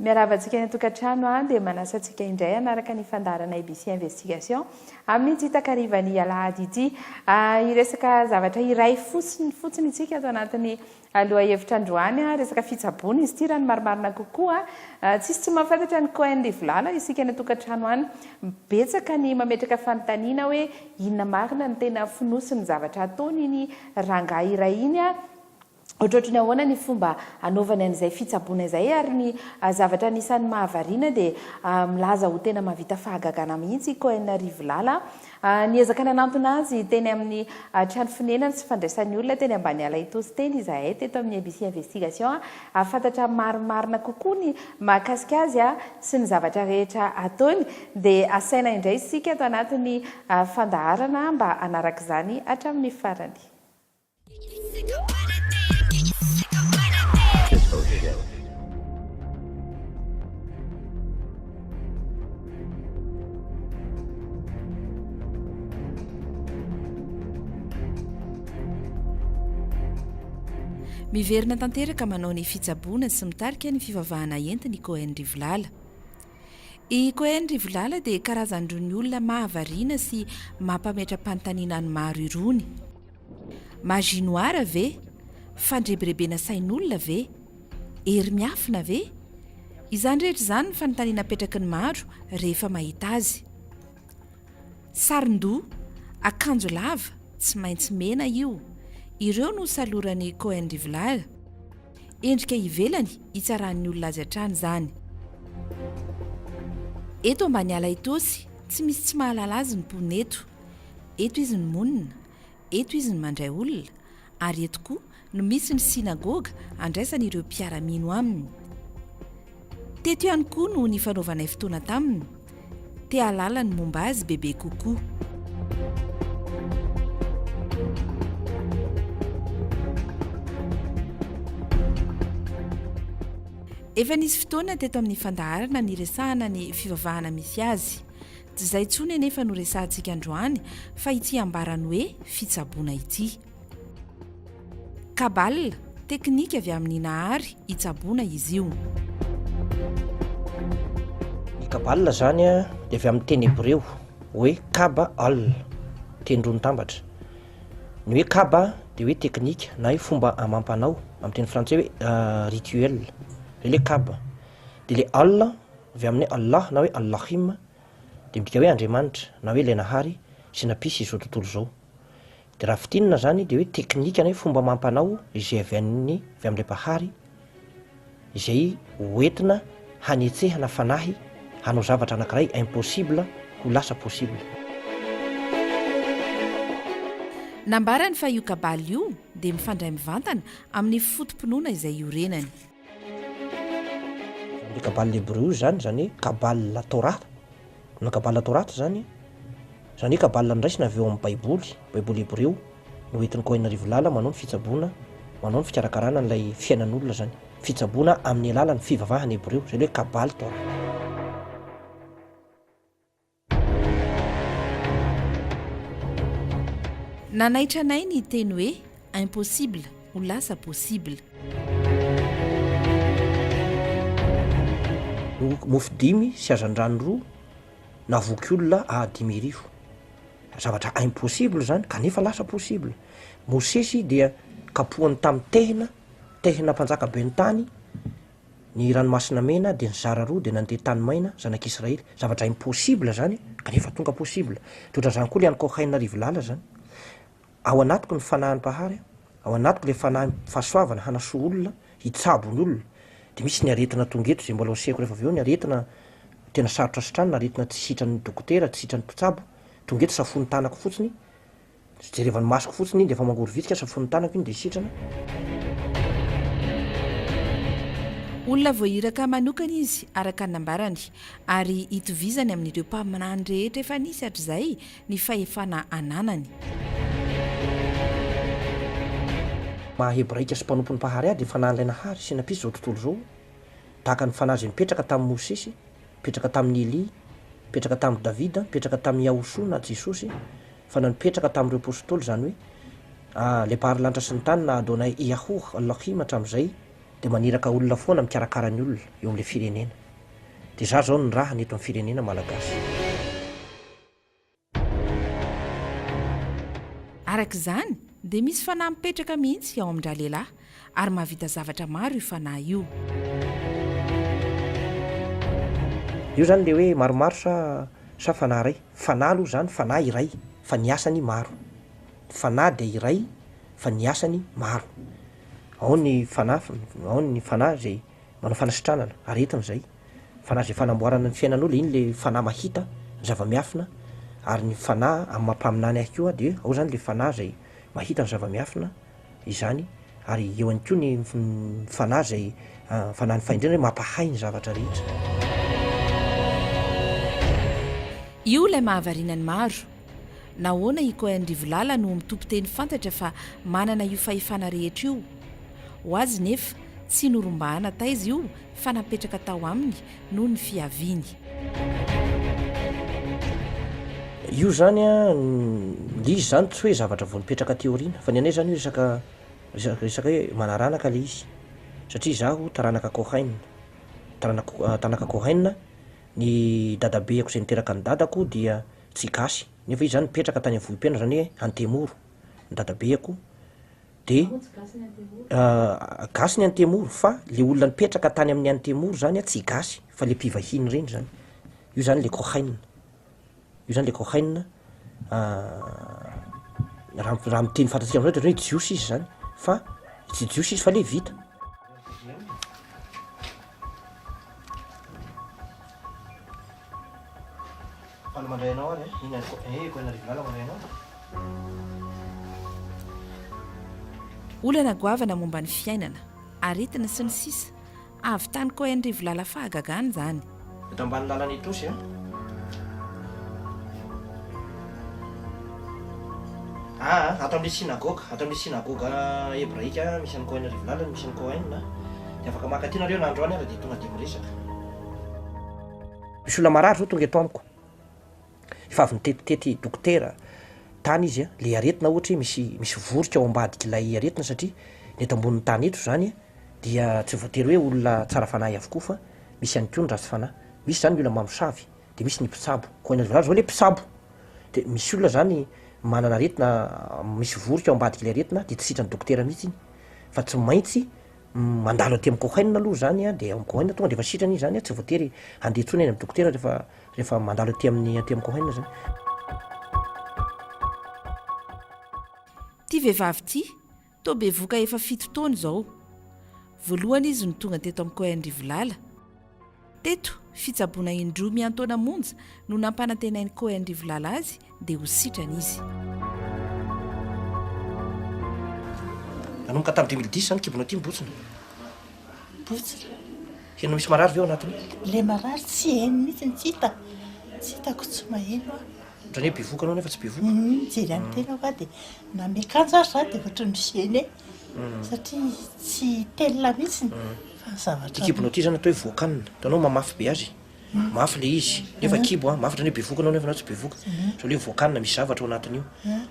Miarahaba antsika any an-tokantrano an, dia manasa antsika indray hanaraka ny fandaharana ABC Investigation amin'ity takarivan'ny alahady ity. Hiresaka zavatra iray fotsiny fotsiny isika ato anatin'ny lohahevitra androany, resaka fitsaboana izy ity raha ny marimarina kokoa. Tsisy tsy mahafantatra ny Cohen Rivolala isika any an-tokantrano any. Betsaka ny mametraka fanontaniana hoe inona marina no tena fonosin'ny zavatra ataony iny rangahy iray iny an? Ohatrohatry ny ahoana ny fomba anaovany an'izay fitsaboana izay ary ny zavatra anisan'ny mahavariana dia milaza ho tena mahavita fahagagana mihitsy i Cohen Rivolala. Niezaka nanantona azy teny amin'ny trano fonenany sy fandraisan'ny olona teny Ambaniala Itaosy teny izahay teto amin'ny ABC Investigation hahafantatra marimarina kokoa ny mahakasika azy sy ny zavatra rehetra ataony dia asaina indray isika ato anatin'ny fandaharana mba hanaraka izany hatramin'ny farany. Miverina tanteraka manao ny fitsaboana sy mitarika ny fivavahana entiny i Cohen Rivolala. I Cohen Rivolala dia karazan'irony olona mahavariana sy mampametra-panontaniana ny maro irony. Magie noire ve? Fandrebirebena sain'olona ve? Hery miafina ve? Izany rehetra izany ny fanontaniana apetraky ny maro rehefa mahita azy. Saron-doha, akanjo lava, tsy maintsy mena io. Ireo no saloran'i Cohen Rivolala. Endrika ivelany hitsaran'ny olona azy hatrany izany. Eto Ambaniala Itaosy, tsy misy tsy mahalala azy ny mponina eto. Eto izy no monina, eto izy no mandray olona, ary eto koa no misy ny synagoga andraisany ireo mpiara-mino aminy. Teto ihany koa no nifanaovanay fotoana taminy, te hahalala ny momba azy bebe kokoa. Efa nisy fotoana teto amin'ny fandaharana niresahana ny fivavahana misy azy. Tsy izay intsony anefa no resahantsika androany fa ity ambarany hoe fitsaboana ity. Kabal, teknika avy amin'ny Nahary hitsaboana izy io. Ny Kabal izany dia avy amin'ny teny hebreo hoe kab al, teny roa mitambatra. Ny hoe kab dia hoe teknika na hoe fomba amam-panao, amin'ny teny frantsay hoe rituel, izay ilay kab. Dia ilay al Avy amin'ny hoe Allah na hoe Allahim dia midika hoe Andriamanitra na hoe ilay Nahary sy nampisy izao tontolo izao. Dia raha fintinina izany dia hoe teknika na hoe fomba amam-panao izay avy any avy amin'ilay Mpahary izay hoentina hanetsehana fanahy hanao zavatra anankiray impossible ho lasa possible. Nambarany fa io Kabal io dia mifandray mivantana amin'ny foto-pinoana izay iorenany. Ilay Kabal hebreo io izany, izany hoe Kabal Torah, na Kabal Torah izany, izany hoe Kabal noraisina avy ao amin'ny Baiboly, Baiboly hebreo, no entin'i Cohen Rivolala manao ny fitsaboana, manao ny fikarakarana an'ilay fiainan'olona izany, fitsaboana amin'ny alalan'ny fivavahana hebreo, izay ilay hoe Kabal Torah. Nanaitra anay ny teny hoe impossible ho lasa possible. Mofo dimy sy hazandrano roa navoky olona 5000. Zavatra impossible zany kanefa lasa possible. Mosesy dia kapohany tamin'ny tehina, tehina mpanjaka be ny tany, Ny ranomasina mena dia nizara roa dia nandeha tany maina zanak'Israely. Zavatra impossible zany kanefa tonga possible. Dia ohatran'izany koa le an'i Cohen Rivolala zany. Ao anatiko ny fanahin'ny Mpahary, ao anatiko le fanahy fahasoavana hanasoa olona, hitsabo ny olona. Dia misy ny aretina tonga eto izay mbola ho asehoko rehefa avy eo, ny aretina tena sarotra sitranina, aretina tsy sitran'ny dokotera, tsy sitran'ny mpitsabo. Tonga eto safoin'ny tanako fotsiny. Jerevan'ny masoko fotsiny iny dia efa mangorovitsika safoin'ny tanako iny dia sitrana. Olona voahiraka manokana izy, araka ny nambarany, ary itovizany amin'ireo mpaminany rehetra efa nisy hatrizay ny fahefana ananany. maha Hebraika sy mpanompon'ny Mpahary ahy dia fanahin'ilay Nahary sy nampisy izao tontolo izao, tahaka ny fanahy izay nipetraka tamin'i Mosesy, nipetraka tamin'i Elia, nipetraka tamin'i Davida, nipetraka tamin'i Yahoshua na Jesosy, fa na nipetraka tamin'ireo Apostoly, izany hoe, ilay Mpahary lanitra sy ny tany na Adonai Yahuwah Elohim hatramin'izay dia maniraka olona foana mikarakara ny olona eo amin'ilay firenena. Dia izaho izao no nirahana eto amin'ny firenena Malagasy. Araka izany, dia misy fanahy mipetraka mihitsy ao amin-dralehilahy, ary mahavita zavatra maro io fanahy io. Io izany ilay hoe maromaro sa sa fanahy iray? Fanahy aloha izany fanahy iray fa ny asany maro. Ny fanahy dia iray fa ny asany maro. Ao ny fanahy ao ny fanahy izay manao fanasitranana, aretina izay. Fanahy izay fanamboarana ny fiainan'olona, iny le fanahy mahita ny zava-miafina, ary ny fanahy amin'ny maha mpaminany ahy koa dia ao izany le fanahy izay mahita ny zava-miafina izany, ary eo ihany koa ny fanahy izay fanahin'ny fahendrena hoe mampahay ny zavatra rehetra. Io ilay mahavariana ny maro. Nahoana i Cohen Rivolala no mitompo teny fantatra fa manana io fahefana rehetra io? Ho azy nefa, tsy norombahana taiza io fa napetraka tao aminy noho ny fiaviany. Io zany an, le izy zany tsy hoe zavatra vao nipetraka aty aoriana, fa ny anay zany io resaka resaka hoe manaranaka le izy, satria izaho taranaka Cohen, taranaka taranaka Cohen, ny dadabeako izay niteraka ny dadako dia tsy gasy, nefa izy zany nipetraka tany Vohipeno zany hoe Antemoro, ny dadabeako, De gasy ny Antemoro fa le olona nipetraka tany amin'ny Antemoro zany a tsy gasy fa le mpivahiny reny zany, io zany le Cohen, io zany le Cohen raha raha miteny fantatsika am'zao de ohatran'ny hoe jiosy izy zany fa tsy jiosy izy fa levita. Faly mandray anao ary eh, iny eh, Kohen Rivolala mandray anao. Olana goavana momba ny fiainana, aretina sy ny sisa Avy tany Kohen Rivolala fahagagana izany. Eto ambany lalana Itaosy a. Aa, ato amin'ilay synagoga, ato amin'ilay synagoga hebraika misy an'i Kohen Rivolala no misy an'i Kohen. Dia afaka maka aty nareo na androany ara dia tonga dia miresaka. Misy olona marary zao tonga eto amiko, efa avy nitetitety dokotera tany izy a, le aretina ohatra hoe misy misy vorika ao ambadik'ilay aretina satria ny eto ambonin'ny tany eto zany a dia tsy voatery hoe olona tsara fanahy avokoa fa misy ihany koa ny ratsy fanahy, misy zany ny olona mamosavy de misy ny mpitsabo, koa ny zao le mpitsabo de misy olona zany manana aretina misy vorika ao ambadik'ilay aretina de tsy sitran'ny dokotera mihitsy iny fa tsy maintsy Mandalo aty amin'ny Cohen aloha zany an, de ao amin'ny Cohen tonga de efa sitrana izy zany an, tsy voatery handeha intsony any amin'ny dokotera rehefa rehefa mandalo aty amin'ny aty amin'ny Cohen zany. Ity vehivavy ity, toa bevoka efa fito taona izao. Voalohany izy no tonga teto amin'ny Cohen Rivolala. Teto, fitsaboana indroa miantaona monja no nampanantenain'i Cohen Rivolala azy dia ho sitrana izy. Nanomboka tamin'ny 2010 izany kibonao ity mibotsina. Botsina. Heno misy marary ve ao anatiny? Ilay marary tsy heno mihitsy, tsy hita. Tsy hitako, tsy maheno aho. Ohatran'ny hoe bevoka anao nefa tsy bevoka. Mijery an'ny tenako aho dia na miakanjo ary za dia ohatran'ny mi-gêner satria tsy telina mihitsy fa ny zavatra. Ity kibonao ity zany atao hoe voakanina, hitanao mamafy be azy, mafy le izy nefa kibo an, mafy ohatran'ny hoe bevoka anao nefa anao tsy bevoka, zao le hoe voakanina misy zavatra ao anatin'io,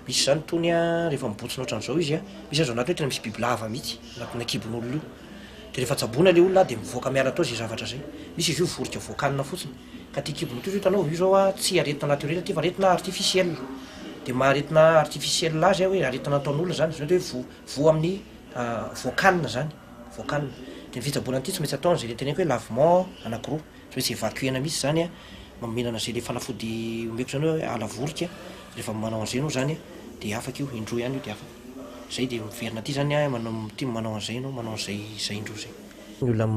misy zany itony an rehefa mibontsina ohatran'izao izy an, misy aza ao anatiny hoe tena misy bibilava mihitsy anatina kibon'olona io, de rehefa tsaboina le olona dia mivoaka miala tao zay zavatra zay, misy izy io vorika voakanina fotsiny. Ka ty kibonao ty zao hitanao, io zao a tsy aretina naturel ty fa aretina artificiel, de maha aretina artificiel azy a hoe aretina nataon'olona zany, zany hoe voa voa amin'ny voakanina zany, voakanina, de ny fitsaboana an'ity tsy maintsy atao an'zay le teneniko hoe lavement anakiroa, tsy maintsy evacuer-na mihitsy zany a, mihinana zay le fanafody omeko zany hoe ala vorika, rehefa manao an'zay anao zany a de afaka io, indroa ihany io de afaka, zay de miverina aty zany a manao ty manao an'zay anao, manao an'zay zay indroa zay. Ny olona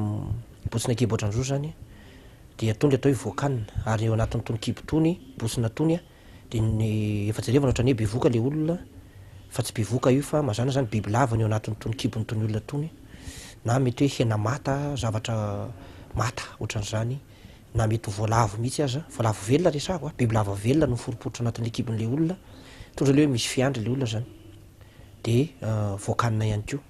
mibotsina kibo ohatran'zao zany dia tony atao hoe voakanina ary eo anatin'itony kibo itony bosina itony dia ny efa jerevana ohatran'ny hoe bevoka le olona fa tsy bevoka io fa mazàna zany bibilava ny eo anatin'itony kibon'itony olona itony na mety hoe hena mata zavatra mata ohatran'izany na mety ho voalavo mihitsy aza, voalavo velona resahako a, bibilava velona no miforiporitra anatin'le kibon'le olona, tonga le hoe misy fiandry le olona zany de voakanina ihany koa.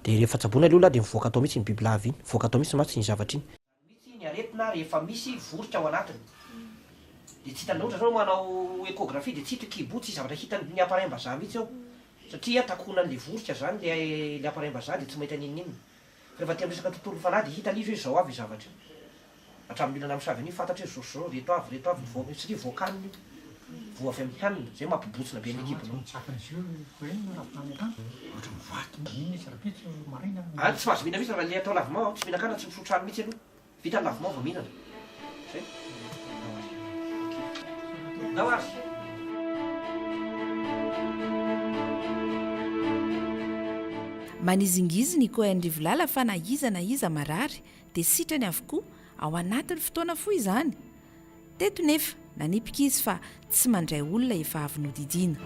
De rehefa tsaboina le olona de mivoaka tao mihitsy iny bibilava iny, mivoaka tao mihitsy mantsy iny zavatra iny. Mihitsy ny aretina rehefa misy vorika ao anatiny. De tsy hitan'ny ohatra zao manao echographie de tsy hita io kibo io, tsisy zavatra hitan'ny appareil-mbazaha mihitsy ao. Satria takonan'le vorika zany le le appareil-mbazaha de tsy mahita n'inon'inona. Fa rehefa aty am resaka tontolon'ny fanahy de hita le izy hoe zao avy io zavatra io. Hatramin'ny olona namosavy an'io fantatra hoe zao sy zao, reto avy, reto avy ny voa, satria voakanina io. Voa avy amin'ny hanina, zay mampibotsina be ny kibonao. Any tsy mahazo mihinana mihitsy raha le atao lavement, tsy mihinan-kanina, tsy misotro rano mihitsy aloha. Vita ny lavement vao mihinana. Zay. Ndao ary. Ok. Ndao ary. Manizingizina i Cohen Rivolala fa na iza na iza marary dia sitrany avokoa ao anatin'ny fotoana fohy izany. Teto nefa, nanipika izy fa tsy mandray olona efa avy nodidiana.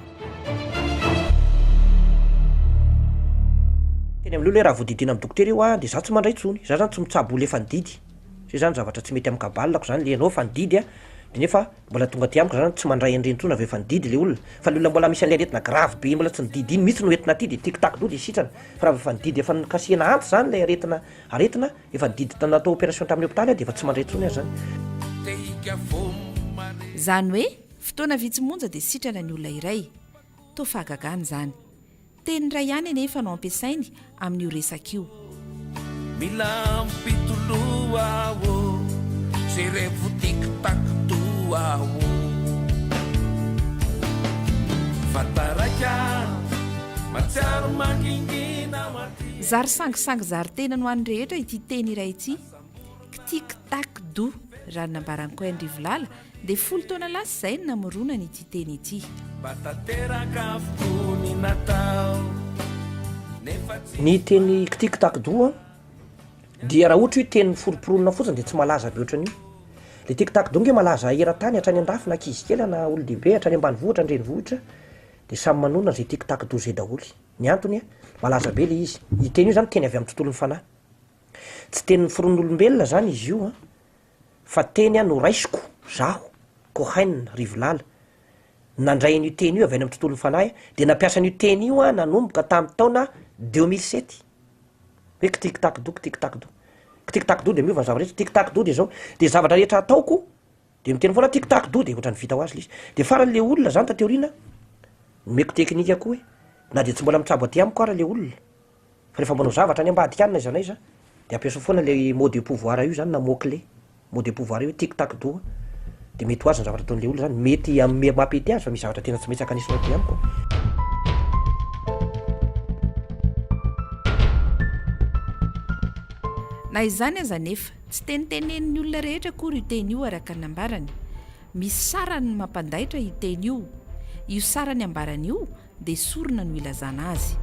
Teny amin'ilay olona hoe raha vao didiana amin'ny dokotera io aho dia za tsy mandray intsony, za zany tsy mitsabo olona efa nididy, zay zany zavatra tsy mety amin'ny kabalako zany le ianao efa nididy a, de nefa mbola tonga aty amiko zany tsy mandray an'ireny intsony raha vao efa nididy le olona, fa le olona mbola misy an'le aretina grave be mbola tsy nididy iny mihitsy no entina aty de tic tac do de sitrana, fa raha vao efa nididy efa nokasihana antsy zany ilay aretina aretina Efa nididy natao opération tamin'ny hopitaly aho dia efa tsy mandray intsony aho zany. Izany hoe fotoana vitsy monja dia sitrana ny olona iray. Toa fahagagana izany. Teny iray ihany anefa no ampiasainy amin'io resaka io. Mila ampitoloha ô, jerevo tic tac toa ô. Fa taraiky aho, matsiaro mangingina ao aty. Zary sangisangy zary tenany ho an'ny rehetra ity teny iray ity. Ktik tak do, raha ny nambaran'i Kohen Rivolala, dia folo taona lasa izay no namoronany ity teny ity. Mba tanteraka avokoa ny natao nefa tsy Ny teny ktik tak do an, dia raha ohatra hoe teny foromporonina fotsiny dia tsy malaza be ohatran'io. Le tik tak do nge malaza eran-tany hatrany an-dafy na ankizy kely na olon-dehibe hatrany ambanivohitra an-drenivohitra dia samy manonona izay tik tak do zay daholo. Ny antony, malaza be le izy. Io teny io zany teny avy amin'ny tontolon'ny fanahy. Tsy teny noforonin'olombelona zany izy io an, fa teny noraisiko, zaho, Kohen Rivolala, nandray an'io teny io avy any amin'ny tontolon'ny fanahy aho, dia nampiasa an'io teny io aho nanomboka tamin'ny taona 2007. Hoe ktik tak do, ktik tak do. Ktik tak do dia miova ny zavatra rehetra, tik tak do dia zao, dia zavatra rehetra ataoko, De miteny foana tic tac do de otrany vita ho azy le izy. De farany le olona zany taty aoriana nomeko teknika koa hoe na de tsy mbola mitsabo aty amiko ara le olona fa rehefa manao zavatra any ambadika any na aiza na aiza de ampiasao foana le mot de pouvoir io zany na mot clé, mot de pouvoir io hoe tic tac do de mety ho azy ny zavatra ataon'le olona zany, mety ame- mampety azy fa misy zavatra tena tsy maintsy ankanesinao aty amiko. Na izany aza anefa, Tsy tenitenenin'ny olona rehetra akory io teny io araka ny nambarany. Misy sarany ny mampandaitra io teny io. Io sarany ambarany io dia sorona no ilazana azy.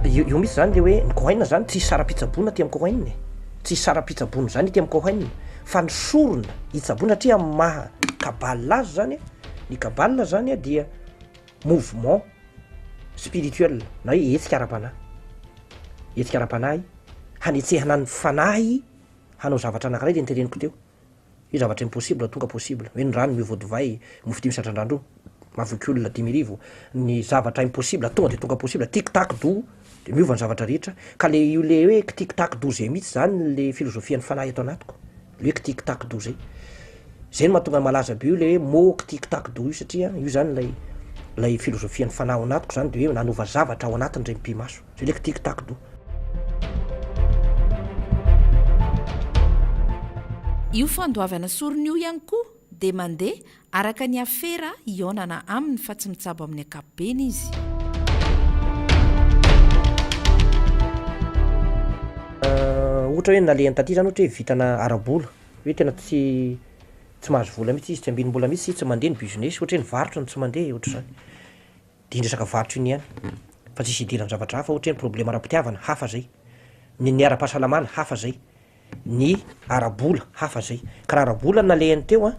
Io io mihitsy zany le hoe ny Cohen zany tsisy saram-pitsaboana aty amin'ny Cohen e, tsisy saram-pitsaboana zany aty amin'ny Cohen fa ny sorona hitsaboana satria amin'ny maha kabale azy zany, ny kabale zany dia mouvement spirituel na hoe hetsika ara-panahy, hetsika ara-panahy hanetsehana ny fanahy hanao zavatra anankiray le noteneniko teo, hoe zavatra impossible tonga possible, hoe ny rano miova divay, mofo dimy satran-drano roa, mahavoky olona 5000, ny zavatra impossible tonga de tonga possible, tic tac do de miova ny zavatra rehetra, ka le io le hoe tic tac do zay mihitsy zany le filozofian'ny fanahy ato anatiko. Le hoe ktik tak do zay. Zay no mahatonga ny malaza be io le hoe mot ktik tak do io satria io zany lay lay filozofian'ny fanahy ao anatiko zany de hoe nanova zavatra ao anatiny ndray mipi-maso. Zay le ktik tak do. Io fandoavana sorona io ihany koa dia mandeha Araka ny afera hihaonana aminy fa tsy mitsabo amin'ny ankapobeny izy. Ohatra hoe nalehany taty zany ohatra hoe vitana ara-bola, hoe tena tsy tsy mahazo vola mihitsy izy, tsy ambinim-bola mihitsy izy, tsy mandeha ny business, ohatra hoe ny varotra no tsy mandeha, ohatr'izany. De iny resaka varotra iny ihany fa tsisy idiran-javatra hafa, ohatra hoe ny problema ara-pitiavana, hafa zay, ny ny ara-pahasalamana, hafa zay. ny ara-bola hafa zay, ka raha ara-bola no nalehany teo an,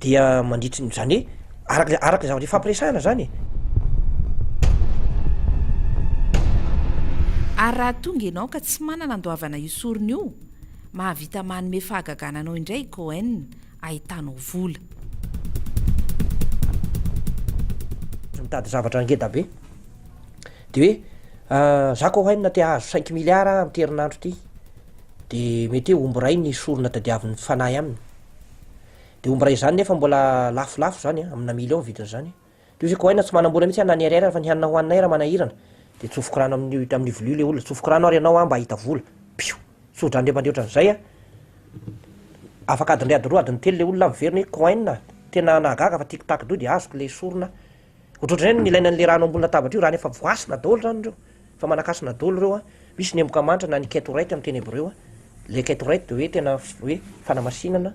dia mandritry ny, zany hoe araka araka ny zavatra ifampiresahana zany e. Ary raha tonga ianao ka tsy manana andoavana io sorona io, mahavita manome fahagagana anao indray i Cohen ahitanao vola. Mitady zavatra ngeda be. De hoe za ko hainona te hahazo cinq milliards aho am'ty herinandro ty, de mety hoe omby iray ny sorona tadiavin'ny fanahy aminy, de omby iray zany nefa mbola lafolafo zany an, amina million vidin'zany, de hoy izy ko hainona tsy manam-bola mihitsy aho na ny ariary ary fa ny hanina hohaninay ary manahirana, de tsofiko rano amin'io amin'io vilia io le olona, tsofiko rano ary ianao an mba hahita vola, pio! Tso-drano indray mandeha ohatran'izay an, afaka adiny iray adiny roa adiny telo le olona miverina hoe coin a, tena nahagaga fa tic tac doa de azoko le sorona, ohatrohatran'izay no nilaina an'le rano ambony latabatra io, rano efa voasina daholo zany ireo, efa manan-kasina daholo ireo an, misy ny emboka manitra na ny ketoret amin'ny teny hebreo an, le ketoret de hoe tena hoe fanamasinana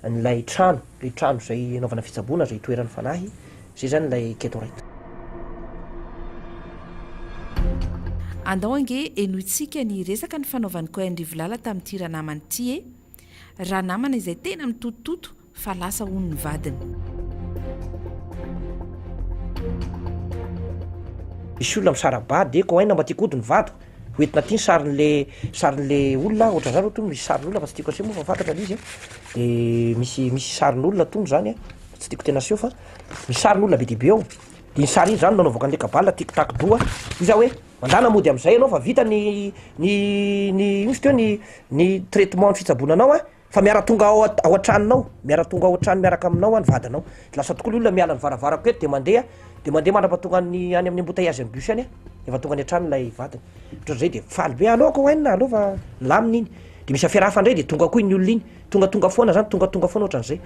an'ilay trano, ilay trano izay anaovana fitsaboana izay itoeran'ny fanahy, izay zany ilay ketoret. Andao ange henointsika ny resaka nifanaovan'i Kohen Rivolala tamin'ity ranamana ity e! Ranamana izay tena mitotototo fa lasa hono ny vadiny. Misy olona misara-bady e, Kohen mba tiako hody ny vadiko, ho entina aty ny sarin'le sarin'le olona ohatran'izany aloha tony misy sarin'olona fa tsy tiako aseho moa fa fantatra le izy a, de misy misy sarin'olona tony zany a, tsy tiako tena aseho fa misy sarin'olona be dia be ao, de iny sary iny zany no nanaovako an'le kabala tic tac doha, hoy za hoe mandana mody am'zay ianao fa vita ny ny ny ino izy teo ny ny traitement ny fitsaboana anao a, Fa miara-tonga ao ao an-tranonao, miara-tonga ao an-trano miaraka aminao an ny vadinao. De lasa tokoa le olona miala ny varavarako eto de mandeha, de mandeha mandra-pahatonga any any amin'ny embouteillage ny bus any an, efa tonga any an-trano ilay vadiny. Ohatran'izay de faly be, aleo ko hainina, aleo fa milamina iny. De misy afera hafa indray de tonga koa iny olona iny, tongatonga foana zany, tongatonga foana ohatran'izay.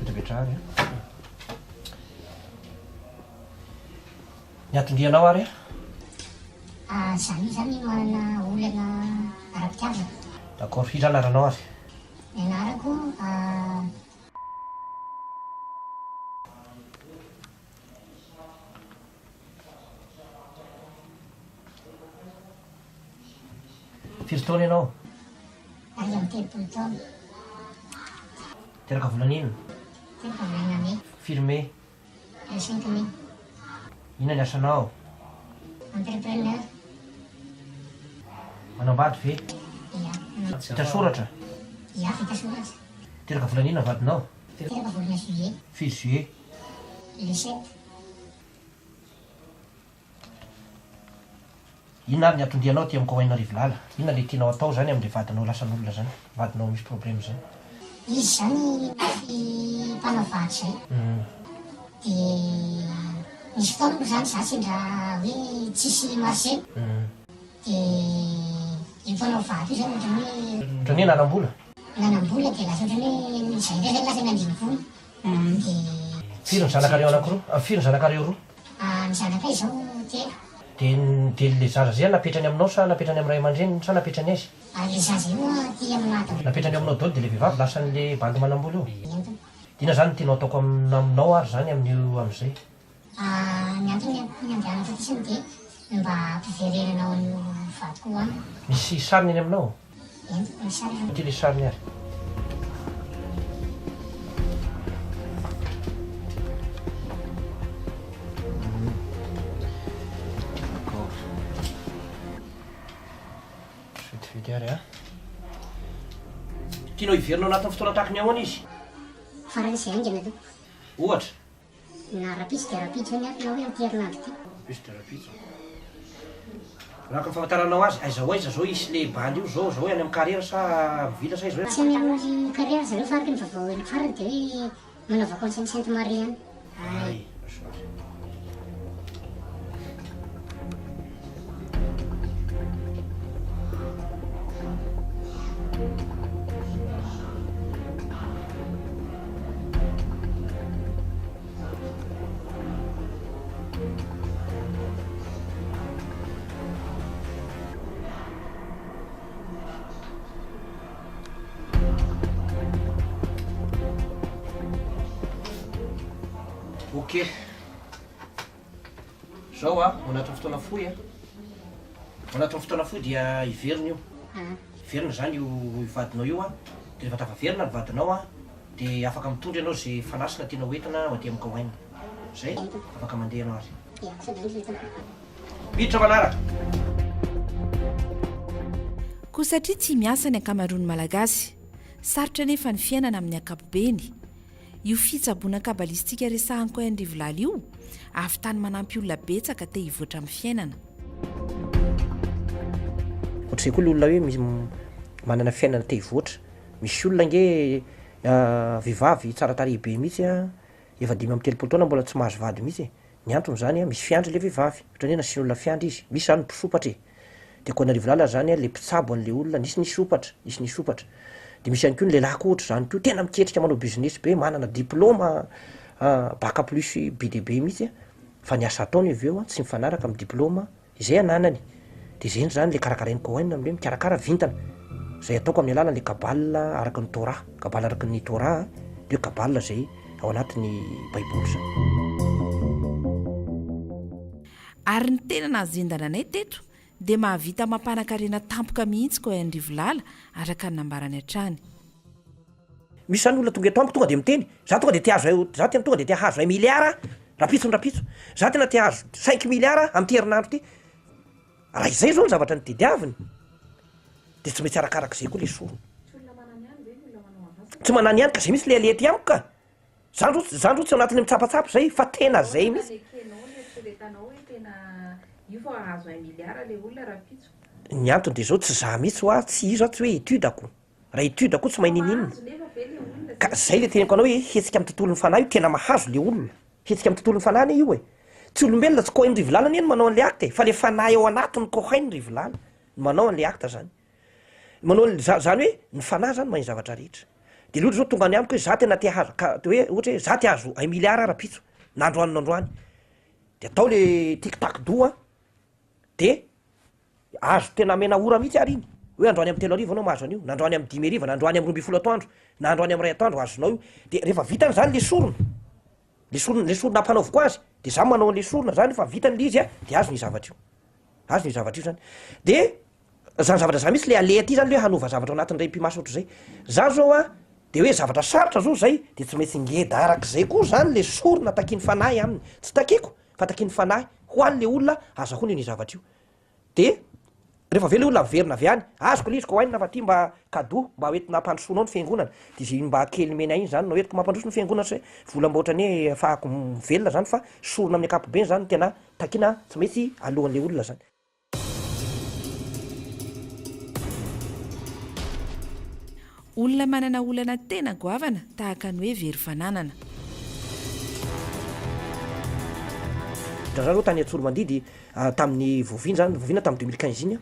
Petrapetraha ary an. Ny anton-dianao ary an? Ah, za io zany manana olana ara-pitiavana. D'accord, iza anaranao ary? Ny anarako ah. Firy taona ianao? 31 taona. Teraka volana inona? Teraka volana mey. Firy mey? Le 5 mey. Inona ny asanao? Entrepreneur. Manambady ve? Ia. Vita soratra? Ia, vita soratra. Teraka volana inona vadinao? Teraka volana juillet. Firy juillet? Le 7. Inona ary ny anton-dianao aty amin'ny Cohen Rivolala? Inona le tianao atao zany amin'le vadinao lasan'olona zany? Vadinao misy problème zany? Izy zany misy mpanao vato zay de nisy fotoana moa zany za sendra hoe tsisy marché de io mpanao vato io zany ohatran'ny hoe Ohatran'ny hoe nanam-bola? Nanam-bola de lasa ohatran'ny hoe zay ndray zany lasa nandiny vola. Firy ny zanakareo anakiroa? Firy ny zanakareo roa? Ny zanakay izao telo. Dia dia le zaza zay napetrany aminao sa napetrany amin'ny ray aman-dreniny sa napetrany aiza? Le zaza io aty aminah daholo. Napetrany ao aminao daholo dia le vehivavy lasan'le bandy manam-bola io? Inona zany no tianao ataoko aminao ary zany amin'io amin'izay? Ny antony nandehanako aty zany dia mba hampiverenanao an'io vadiko io amiko. Misy sariny any aminao? Entiko ny sariny. Ity le sariny ary. D'accord. Vetivety ary a. Tianao hiverina ao anatin'ny fotoana tahaka ny ahoana izy? Faran'izay haingana tompoko. Ohatra? Na rapitso dia rapitso eny ary na hoe amin'ity herinandro ity. Rapitso dia rapitso. Araka ny fahafantaranao azy, aiza ho aiza zao hisy le bandy io zao, zao hoe any amin'ny carrière sa amin'ny ville sa aiza hoe? Tsy any amin'ny carrière zareo fa araka ny vaovao henoko farany dia hoe manao vakansy any Sainte Marie any. Ay. Ok. Zao a, ao anatin'ny fotoana fohy a, ao anatin'ny fotoana fohy dia hiverina io. Hiverina zany io vadinao io a, de rehefa tafaverina ny vadinao a, de afaka mitondra ianao ze fanasina tianao hoentina ho aty amin'ny Cohen. Zay, afaka mandeha ianao ary. Miditra manaraka. Koa satria tsy miasa ny ankamaroan'ny Malagasy, sarotra anefa ny fiainana amin'ny ankapobeny. Io fitsaboana kabalistika resahan'i Cohen Rivolala io, ahavitany manampy olona betsaka te hivoatra amin'ny fiainana. Ohatr'izay koa le olona hoe misy manana fiainana te hivoatra. Misy olona ange vehivavy tsara tarehy be mihitsy an, efa 35 taona mbola tsy mahazo vady mihitsy e. Ny antony zany an, misy fiandry le vehivavy, ohatran'ny hoe nasian'olona fiandry izy, misy zany mpisompatra e. De koa Narivolala zany an, le mpitsabo an'le olona, nisy nisompatra, nisy nisompatra. De misy ihany koa ny lehilahy koa ohatr'izany koa, tena miketrika manao business be, manana diplôma bac plus be dia be mihitsy an, fa ny asa ataony avy eo an, tsy mifanaraka amin'ny diplôma izay ananany. De zay indry zany le karakarain'i Cohen amle mikarakara vintana, zay ataoko amin'ny alalan'le cabale araka ny Torah, cabale araka ny Torah an, de hoe cabale zay ao anatin'ny baiboly zany. Ary ny tena nahazendana anay teto dia mahavita mampanakarena tampoka mihitsy Cohen Rivolala araka ny nambarany hatrany. Misy zany olona tonga eto amiko tonga de miteny, za tonga de te hahazo, za tena tonga de te hahazo un milliard rahampitso ny rahampitso, za tena te hahazo cinq milliards am'ty herinandro ty, raha izay zao ny zavatra notediaviny de tsy maintsy arakarak'izay koa le sorona. Tsy manana ihany ka zay mihitsy le aleha aty amiko ka. Zany zao zany zao tsy ao anatin'ny mitsapatsapa zay fa tena zay mihitsy. Ny antony de zao tsy za mihitsy hoa tsy iza tsy hoe étude-ko, raha étude-ko tsy mahay ninininona, ka zay le teneniko anao hoe hetsika amin'ny tontolon'ny fanahy io tena mahazo le olona, hetsika amin'ny tontolon'ny fanahy anie io e, tsy olombelona tsy Cohen Rivolala anie no manao an'le acte e, fa le fanahy ao anatiny Cohen Rivolala no manao an'le acte zany. Manao ny za- zany hoe ny fanahy zany mahay ny zavatra rehetra. De le ohatra zao tonga any amiko hoe za tena te hahazo ka de hoe ohatra hoe za te hahazo un milliard aho rapitso na androany na androany, de atao le tic tac do an, de azo tena amena ora mihitsy ary iny, hoe androany amy 3000 anao mahazo an'io, na androany amy 5 hariva, na androany amy 12 atoandro, na androany amy 1 atoandro azonao io, de rehefa vitany zany le sorona, le sorona le sorona ampanaoviko azy, de za manao an'le sorona zany fa vitany le izy an, de azony io zavatra io, azony io zavatra io zany, de Zany zavatra zany mihitsy le aleha aty zany le hoe hanova zavatra ao anatin'ireny mpimasy ohatr'izay. Za zao an, de hoe zavatra sarotra zao zay, de tsy maintsy ngeda arak'izay koa zany le sorona takian'ny fanahy aminy. Tsy takiko fa takian'ny fanahy ho an'le olona azahoany an'io zavatra io. De rehefa avy eo le olona miverina avy any, azoko le izy ko hainona fa ty mba cadeau mba hoentina hampandrosoanao ny fiangonana. De zay mba kely omena iny zany no entiko mampandroso ny fiangonana satria vola mba ohatran'ny hoe ahafahako mivelona zany fa sorona amin'ny ankapobeny zany no tena takiana tsy maintsy alohan'le olona zany. Olona manana olana tena goavana tahaka ny hoe very fananana. Za zao tany Antsoromandidy tamin'ny voavina zany, voavina tamin'ny 2015 iny aho,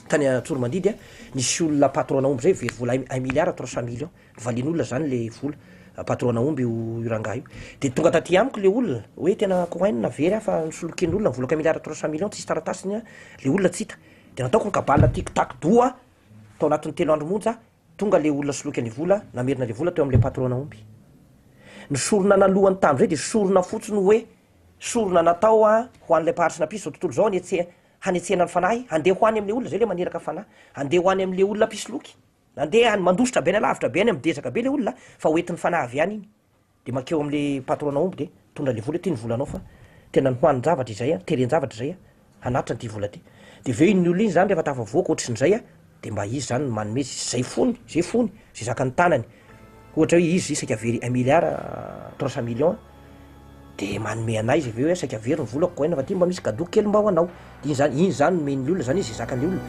tany Antsoromandidy nisy olona patron-na omby zay very vola un milliard trois cent millions, novalian'olona zany le vola, patron-na omby io io rangahy io, de tonga taty amiko le olona hoe tena coin very aho fa nisolokian'olona ny volako un milliard trois cent millions tsisy taratasiny an, le olona tsy hita, de nataoko ny cabale tic tac doha Tao anatin'ny telo andro monja, tonga le olona soloky an'le vola, namerina le vola teo amin'le patron omby. Ny sorona nalohany tamin'izay dia sorona fotsiny hoe sorona natao ho an'ilay mpahary sy nampisy izao tontolo izao hanetse- hanetsehana ny fanahy, handeha ho any amin'le olona, zay le maniraka fanahy, handeha ho any amin'le olona mpisoloky, handeha any, mandositra be any alavitra be any, midezaka be le olona fa ho entin'ny fanahy avy any iny. De mankeo amle patron omby de mitondra le vola hoe ty ny volanao fa tena nohanin-javatra izay an, teren-javatra izay an, hanatitra an'ity vola ty. De avy eo iny olona iny zany rehefa tafavoaka ohatrin'izay an, de mba izy zany no manome zay fony, zay fony, zay zakan'ny tanany. Ohatra hoe izy saika very un milliard trois cent millions de manome anay izy avy eo hoe saika very ny volako koaina fa ty mba misy cadeau kely mba ho anao. De iny zany, iny zany nomen'ny olona zany hoe zay zakan'le olona.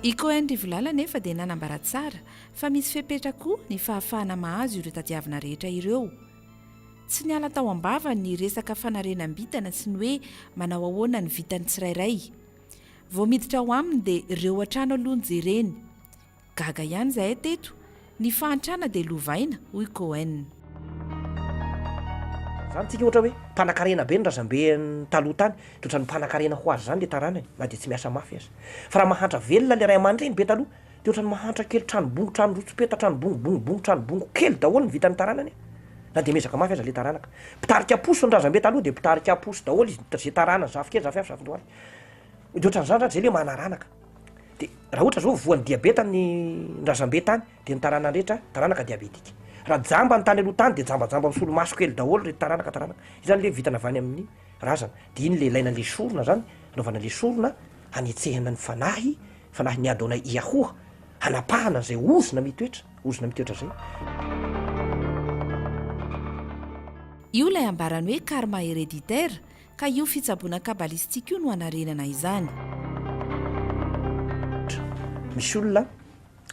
I Cohen Rivolala anefa dia nanambara tsara fa misy fepetra koa ny fahafahana mahazo ireo tadiavina rehetra ireo. Tsy niala tao am-bavany ny resaka fanarenam-bintana sy ny hoe manao ahoana ny vitan'ny tsirairay. Vao miditra ao aminy dia ireo hatrany aloha no jereny. Gaga ihany izahay teto, ny fahantrana dia lovaina, hoy Cohen. Zany tsika ohatra hoe mpanakarena be ny razambe taloha tany de ohatran'ny mpanakarena ho azy zany le taranany na de tsy miasa mafy aza. Fa raha mahantra velona le ray aman-dreny be taloha de ohatran'ny mahantra kely trano bongo trano rotsopeta trano bongo bongo bongo trano bongo kely daholo ny vitan'ny taranany na de miezaka mafy aza le taranaka. Mpitarika posy ny razambe taloha de mpitarika posy daholo izy ze taranany zafikely zafiafy zafindohaly. De ohatran'izany zany zay le manaranaka. De raha ohatra zao voan'ny diabeta ny razambe tany de ny taranany rehetra taranaka diabetika. Raha jamba ny tany aloha tany de jambajamba misolomaso kely daholo reto taranaka taranaka. Io zany le vintana avy any amin'ny razana. De iny le ilaina le sorona zany, anaovana le sorona hanetsehana ny fanahy, fanahin'ny Adonai Yahuah, hanapahana an'izay ozona mitoetra, ozona mitoetra zay. Io ilay ambarany hoe karma héréditaire Ka io fitsaboana kabbalistique io no hanarenana izany. Misy olona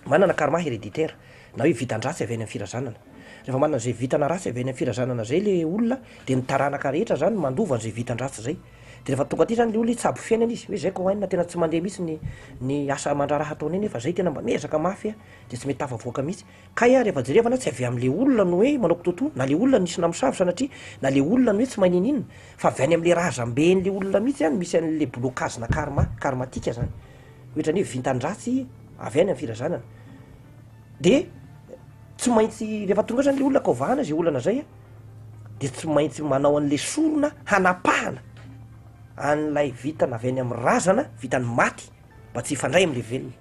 manana karma héréditaire na hoe vitan-dratsy avy any amin'ny firazanana. Rehefa manana izay vintana ratsy avy any amin'ny firazanana izay ilay olona dia ny taranaka rehetra izany mandova an'izay vitan-dratsy izay. Dia rehefa tonga aty izany ilay olona hitsabo fiainana izy hoe izay ko hainona tena tsy mandeha mihitsy ny ny asa aman-draharaha ataonay nefa izay tena mba miezaka mafy aho dia tsy mety tafavoaka mihitsy. Kay a, rehefa jerevana tsy avy amle olona no hoe manao kitoatoa, na le olona nisy namosavy sanatria, na le olona no hoe tsy mahay niniana, fa avy any amle razamben'le olona mihitsy any misy an'le blocage-na karma, karmatique zany, ohatrany hoe vintan-dratsy avy any am firazanana, de tsy maintsy rehefa tonga eo zany le olona ka hovahana zay olana zay a, de tsy maintsy manao an'le sorona hanapahana an'ilay vintana avy any am razana, vitan'ny maty, mba tsy hifandray amle velona,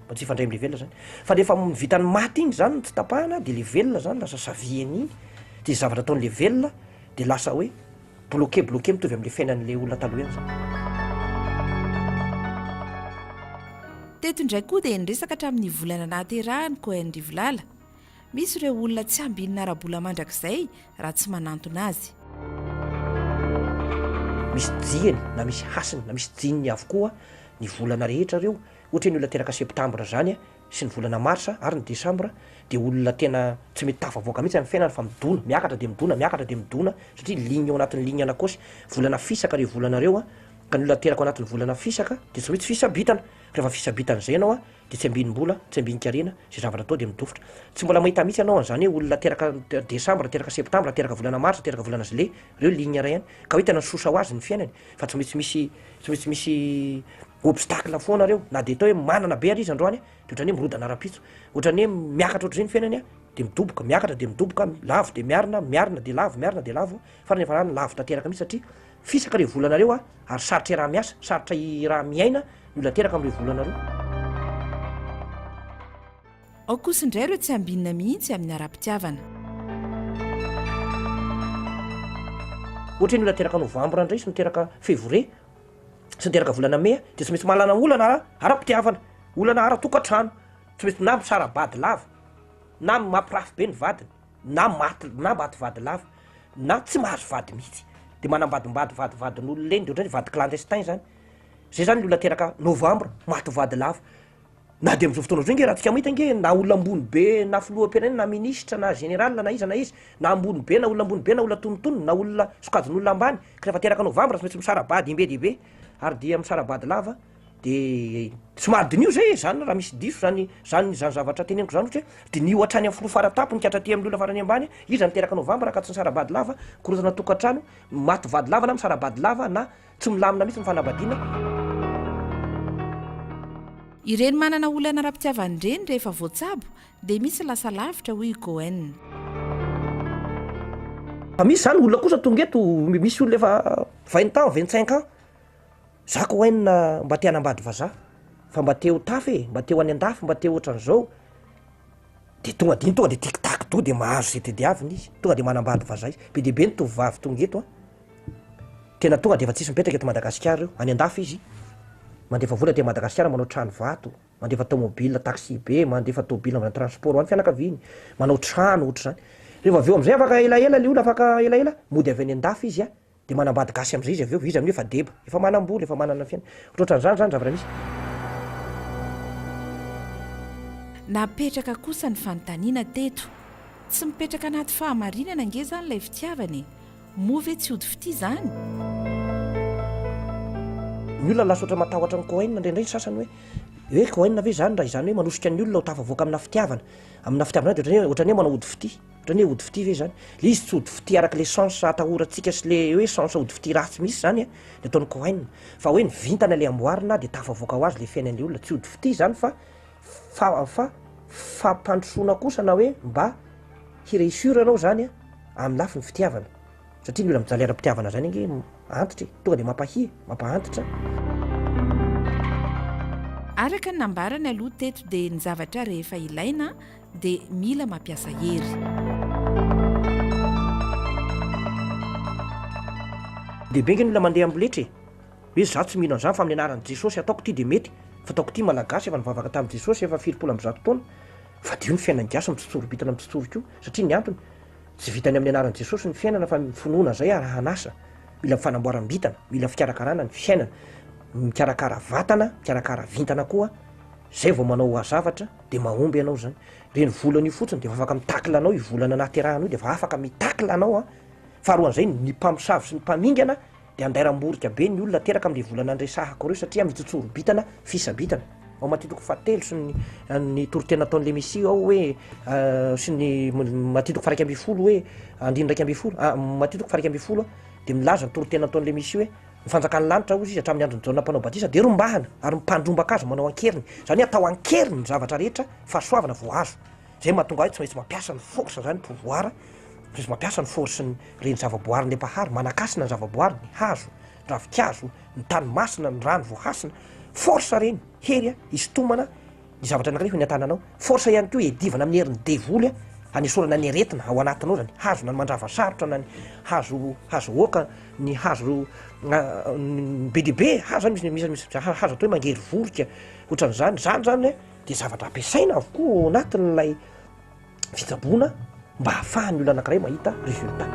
mba tsy hifandray amle velona zany, fa rehefa ny vitan'ny maty iny zany no tsy tapahana de le velona zany lasa savihany iny, de zavatra ataon'le velona de lasa hoe bloqué bloqué mitovy amle fiainan'le olona taloha ihany zany. Teto indray koa dia niresaka hatramin'ny volana nahaterahany Cohen Rivolala. Misy ireo olona tsy ambinina ara-bola mandrakizay raha tsy manantona azy. Misy jiany na misy hasiny na misy jininy avokoa ny volana rehetra ireo, ohatra hoe ny olona teraka septambra zany sy ny volana marsa ary ny desambra dia olona tena tsy mety tafavoaka mihitsy amin'ny fiainany fa midona, miakatra dia midona, miakatra dia midona satria ligne ao anatin'ny ligne anakosy, volana fisaka ireo volana ireo ka ny olona teraka ao anatin'ny volana fisaka dia tsy maintsy fisabitana, rehefa fisabitana izay ianao dia tsy ambinim-bola, tsy ambin-karena, izay zavatra atao dia midofotra. Tsy mbola mahita mihitsy ianao an'izany hoe olona teraka desambra, teraka septambra, teraka volana marsa, teraka volana juillet, ireo ligne iray ihany. Ka hoe tena sosa ho azy ny fiainany, fa tsy maintsy misy, tsy maintsy misy obstacle foana ireo, na dia atao hoe manana be ary izy androany, dia ohatran'ny hoe mirodana rahampitso, ohatran'ny hoe miakatra ohatr'izay ny fiainany an, dia midoboka, miakatra dia midoboka, lavo dia miarina, miarina dia lavo, miarina dia lavo, farany efa lany lavo tanteraka mihitsy satria Fisaka ireo volanareo a, ary sarotra iaraha-miasa, sarotra iraha-miaina ny olona teraka amin'ireo volanareo. Ao kosa indray ireo tsy ambinina mihitsy amin'ny ara-pitiavana. Ohatra hoe ny olona teraka novambra indray sy ny teraka fevrie sy ny teraka volana mey dia tsy maintsy manana olana ara-pitiavana, olana ara-tokantrano, tsy maintsy na misara-bady lava na mampirafy be ny vadiny. na maty na maty vady lava na tsy mahazo vady mihitsy de manambadimbady vady vadin'olona eny de ohatrany vady clandestin zany, zay zany ny olona teraka novembre maty vady lava, na de am'zao fotoana zao nge raha tsika mahita nge na olona ambony be na filoham-pirenena na ministra na général na iza na iza na ambony be na olona ambony be na olona antonontonony na olona sokajin'olona ambany ka rehefa teraka novembre tsy maintsy misara-bady imbe dehibe ary dia misara-bady lava. De somary diniho zay e, zany raha misy diso zany zany zany zavatra teneniko zany ohatra hoe diniho hatrany amin'ny filoha faratampony ka hatraty amin'ny olona farany ambany, iza niteraka novambra ka tsy nisara-bady lava, korontana tokantrano, maty vady lava na misara-bady lava na tsy milamina mihitsy ny fanambadiana. Ireny manana olana ara-pitiavana ireny rehefa voatsabo dia misy lasa lavitra hoy i Cohen. Fa misy zany olona kosa tonga eto, misy olona efa vingt ans, vingt cinq ans, Za Cohen mba te hanambady vazaha fa mba te ho tafa e, mba te ho any andafy, mba te ohatran'izao, de tonga de iny tonga de tic tac to de mahazo zay tediaviny izy, tonga de manambady vazaha izy, be dia be ny tovovavy tonga eto an, tena tonga de efa tsisy mipetraka eto Madagasikara ireo, any andafy izy, mandefa vola aty Madagasikara manao trano vato, mandefa tomobile taxi be, mandefa tobile amina transport ho an'ny fianakaviany, manao trano ohatr'izany, rehefa avy eo am'zay afaka elaela le olona afaka elaela, mody avy any andafy izy an, De manambady gasy amizay izy avy eo, izy amin'io efa deba, efa manam-bola, efa manana ny fiainany. Ohatrohatran'izany zany zavatra misy. Napetraka kosa ny fanontaniana teto. Tsy mipetraka anaty fahamarinana ange izany ilay fitiavana e! Moa ve tsy ody fitia izany? Ny olona lasa ohatran'ny matahotra an'i Cohen indraindray ny sasany hoe, hoe Cohen ve izany raha izany hoe manosika ny olona ho tafavoaka amina fitiavana, amina fitiavana dia ohatran'ny hoe ohatran'ny hoe manao ody fitia. Ohatran'ny hoe ody fitia ve zany? Le izy tsy ody fitia araka le sens atahorantsika sy le hoe sens ody fitia ratsy mihitsy zany an, ny ataon'i Cohen. Fa hoe ny vintana le amboarina de tafavoaka ho azy le fiainan'le olona. Tsy ody fitia zany fa fa fa fampandrosoana kosa na hoe mba hi-réussir anao zany an amin'ny lafiny fitiavana. Satria ny olona mijaly ara-pitiavana zany ange antitra e, tonga de mampahia, mampahantitra. Araka ny nambarany aloha teto dia ny zavatra rehefa ilaina dia mila mampiasa hery. Dia be nge ny olona mandeha amboletra e! Hoe za tsy mino an'izany fa amin'ny anaran'i Jesosy ataoko ity dia mety, fa ataoko ity Malagasy efa nivavaka tamin'i Jesosy efa 170 taona, fadio ny fiainan'ny gasy mitsotsorobitana mitsotsory koa, satria ny antony, tsy vitany amin'ny anaran'i Jesosy ny fiainana fa ny finoana zay arahan'asa, mila fanamboaram-bitana, mila fikarakarana ny fiainana, mikarakara vatana, mikarakara vintana koa, zay vao manao zavatra de mahomby ianao zany, reny volana io fotsiny de efa afaka mi-tacle anao io volana nahaterahana io de efa afaka mi-tacle anao an, faharoan'izay ny mpamosavy sy ny mpamingana Dia andairam-borika be ny olona teraka amin'ilay volana niresahako ireo satria mitsotsoro-bitana, fisabitana. Ao Matio toko fahatelo sy ny ny toriteny nataon'ilay Mesia ao hoe sy ny Matio toko faha 11 hoe andininy 11, Matio toko faha 11 dia milaza ny toriteny nataon'ilay Mesia hoe ny fanjakan'ny lanitra hozy izy hatramin'ny andron'i Jaona mpanao batisa dia rombahana ary ny mpandrombaka azy manao an-keriny. Izany hoe atao an-keriny ny zavatra rehetra, fahasoavana vao azo. Izay mahatonga ahy tsy maintsy mampiasa ny force zany, pouvoir, tsy maintsy mampiasa ny force ny reny zavaboary le mpahary, manakasina ny zavaboary, ny hazo, ny ravinkazo, ny tany masina, ny rano voahasina, force reny, hery a, hisintomana ny zavatra anankiray ho eny an-tananao, force ihany koa hiadivana amin'ny herin'ny devoly a, hanesorana ny aretina ao anatinao zany, hazo na ny mandrava sarotra na ny hazo hazo oaka, ny hazo be dia be, hazo zany misy misy misy hazo atao hoe mangery vorika, ohatran'izany, zany zany a. dia zavatra ampiasaina avokoa ao anatin'ilay fitsaboana mba hahafahan'ny olona anankiray mahita résultat.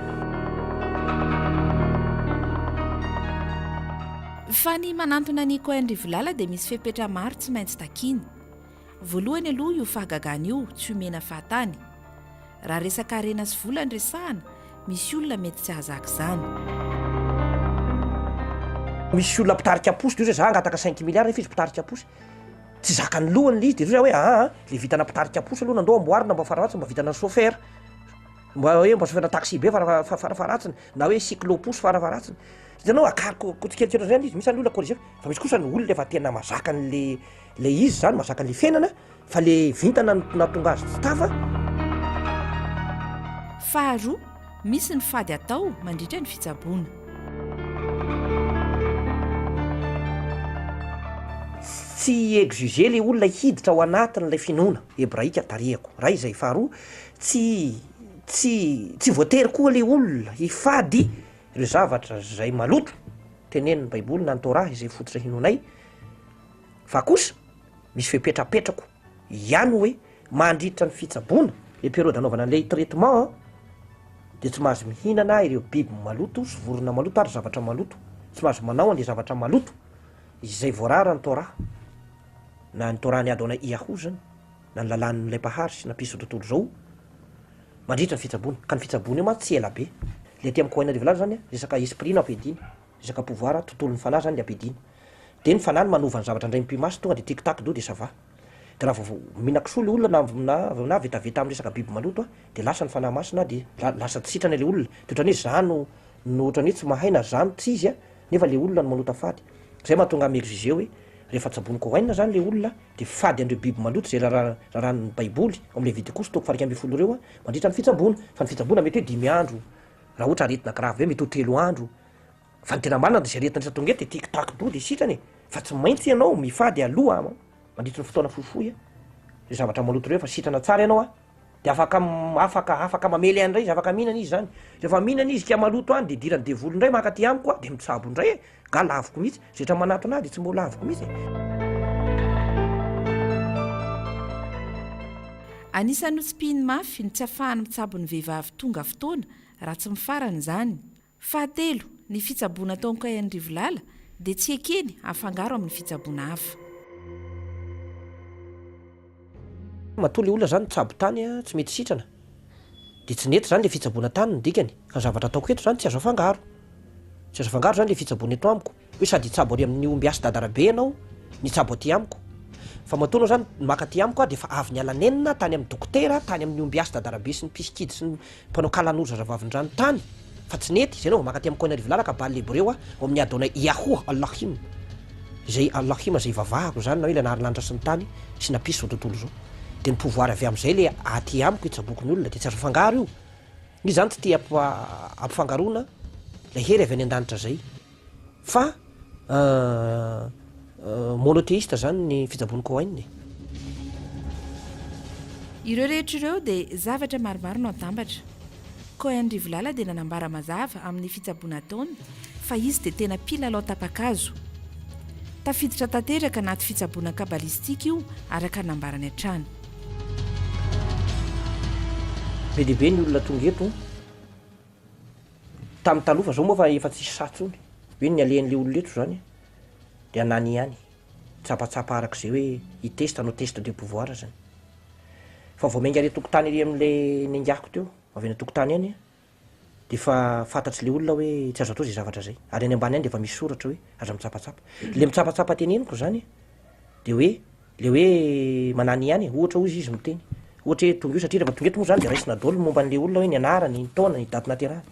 Fa ny manantona an'i Cohen Rivolala dia misy fepetra maro tsy maintsy takiana. Voalohany aloha io fahagagana io tsy omena fahatany. Raha resaka harena sy vola no resahana, misy olona mety tsy hahazaka izany. Misy olona mpitarika posy dia ohatra hoe za hangataka cinq milliards nefa izy mpitarika posy. Tsy zakan'ny lohany le izy de zao za hoe aa le vitana mpitarika posy aloha nandao amboarina mba fararatsiny mba vitana chauffeur mba hoe mba chauffeur taxi be farafaharatsiny na hoe cyclo posy farafaharatsiny hitanao akariko ko tsikelikely ohatr'izay le izy misy any olona corriger fa misy kosa ny olona efa tena mazaka an'le le izy zany mazaka an'le fiainana fa le vintana no nahatonga azy tsy tafa. Faharoa, Misy ny fady atao mandritra ny fitsaboana. Tsy hi-exiger le olona hiditra ao anatin'ilay finoana hebraika tarihako, ray izay, faharoa tsy tsy tsy voatery koa le olona hifady ireo zavatra izay maloto tenenin'ny baiboly na ny torah izay fototra hinoanay fa kosa misy fepetra apetrako ihany hoe Mandritra ny fitsaboana, le période anaovana an'ilay traitement an, dia tsy mahazo mihinana ireo biby maloto sy vorona maloto ary zavatra maloto, tsy mahazo manao an'le zavatra maloto izay voarara ny Torah, na ny Torah-n'i Adonai Yahoo zany, na ny lalàn'ilay Mpahary sy nampisy izao tontolo izao, mandritra ny fitsaboana. Ka ny fitsaboana io mantsy tsy ela be. Le aty amin'ny Kohen Rivolala zany an, resaka esprit no ampiadiana, resaka pouvoir, tontolon'ny fanahy zany le ampiadiana. De ny fanahy no manova ny zavatra indray mipi-maso, tonga de tic tac do de ça va. De raha vao mihinan-kisoa le olona na na vetaveta amin'ny resaka biby maloto a, de lasa ny fanahy masina de lasa tsy sitrana le olona, de ohatran'ny hoe za no no ohatran'ny hoe tsy mahay na za no tsy izy a, nefa le olona no manota fady. Zay mahatonga ahy mi-exiger hoe rehefa tsaboin'i Cohen zany le olona de fady an'ireo biby maloto zay rara- raràn'ny baiboly ao amin'ny Levitikosy toko faha 11 ireo a, mandritra ny fitsaboana, fa ny fitsaboana mety hoe dimy andro, raha ohatra aretina grave be mety ho telo andro, fa ny tena marina de zay aretina rehetra tonga eto de tic tac do de sitrana e, fa tsy maintsy ianao mifady aloha mandritry ny fotoana fohifohy a, ireo zavatra maloto ireo efa sitrana tsara ianao a, de afaka afaka afaka mamely ahy indray izy, afaka mihinana izy zany, rehefa mihinana izy ka maloto any de idiran'ny devoly indray maka aty amiko a, de mitsabo indray e, nga laviko mihitsy, zay rehetra manatona ahy de tsy mbo laviko mihitsy e. Anisan'ny notsipihiny mafy ny tsy afahany mitsabo ny vehivavy tonga fotoana raha tsy mifarana izany. Fahatelo, ny fitsaboana ataon'i Kayan Rivolala dia tsy ekeny afangaro amin'ny fitsaboana hafa. Matoa le olona zany nitsabo tany tsy mety sitrana de tsy nety zany le fitsaboana tany ny dikany ka ny zavatra ataoko eto zany tsy azo afangaro, tsy azo afangaro zany le fitsaboana eto amiko. Hoe sady hitsabo ary amin'ny ombiasy dadarabe ianao ny hitsabo aty amiko. Fa matoa anao zany maka aty amiko aho dia efa avy niala nenina tany amin'ny dokotera, tany amin'ny ombiasy dadarabe sy ny mpisikidy sy ny mpanao kalanoro zazavavindrano tany fa tsy nety, izay anao vao maka aty amiko any Arivolala ka Baal Hebreo aho ao amin'ny Adonai Yahuah Allahim izay Allahim izay ivavahako izany na hoe ilay nahary lanitra sy ny tany sy nampisy izao tontolo izao. Dia ny pouvoir avy amin'izay ilay aty amiko hitsaboako ny olona dia tsy azo afangaro io. Izy zany tsy tia ampifangaroana ilay hery avy any an-danitra izay. Fa. Monothéiste zany ny fitsaboan'i Cohen e. Ireo rehetra ireo dia zavatra maromaro no atambatra. Cohen Rivolala dia nanambara mazava amin'ny fitsaboana ataony fa izy dia tena mpilalao tapa-kazo. Tafiditra tanteraka anaty fitsaboana kabalistika io araka ny nambarany hatrany. Be dia be ny olona tonga eto tamin'ny taloha fa zao moa fa efa tsisy sahy tsony, hoe ny alehan'le olona eto zany de anany ihany, tsapatsapa arak'izay hoe hi-test hanao test de pouvoir zany. Fa vao miainga ary an-tokotany ery amin'le niaingako teo, avy any an-tokotany any de efa fantatr'le olona hoe tsy azo atao zay zavatra zay, ary any ambany any de efa misy soratra hoe aza mitsapatsapa. Le mitsapatsapa teneniko zany de hoe Le hoe manany ihany e, ohatra hozy izy miteny, ohatra hoe tonga eo satria rehefa tonga eto moa zany de raisina daholo ny momba an'le olona hoe ny anarany, ny taona, ny daty nahaterahany,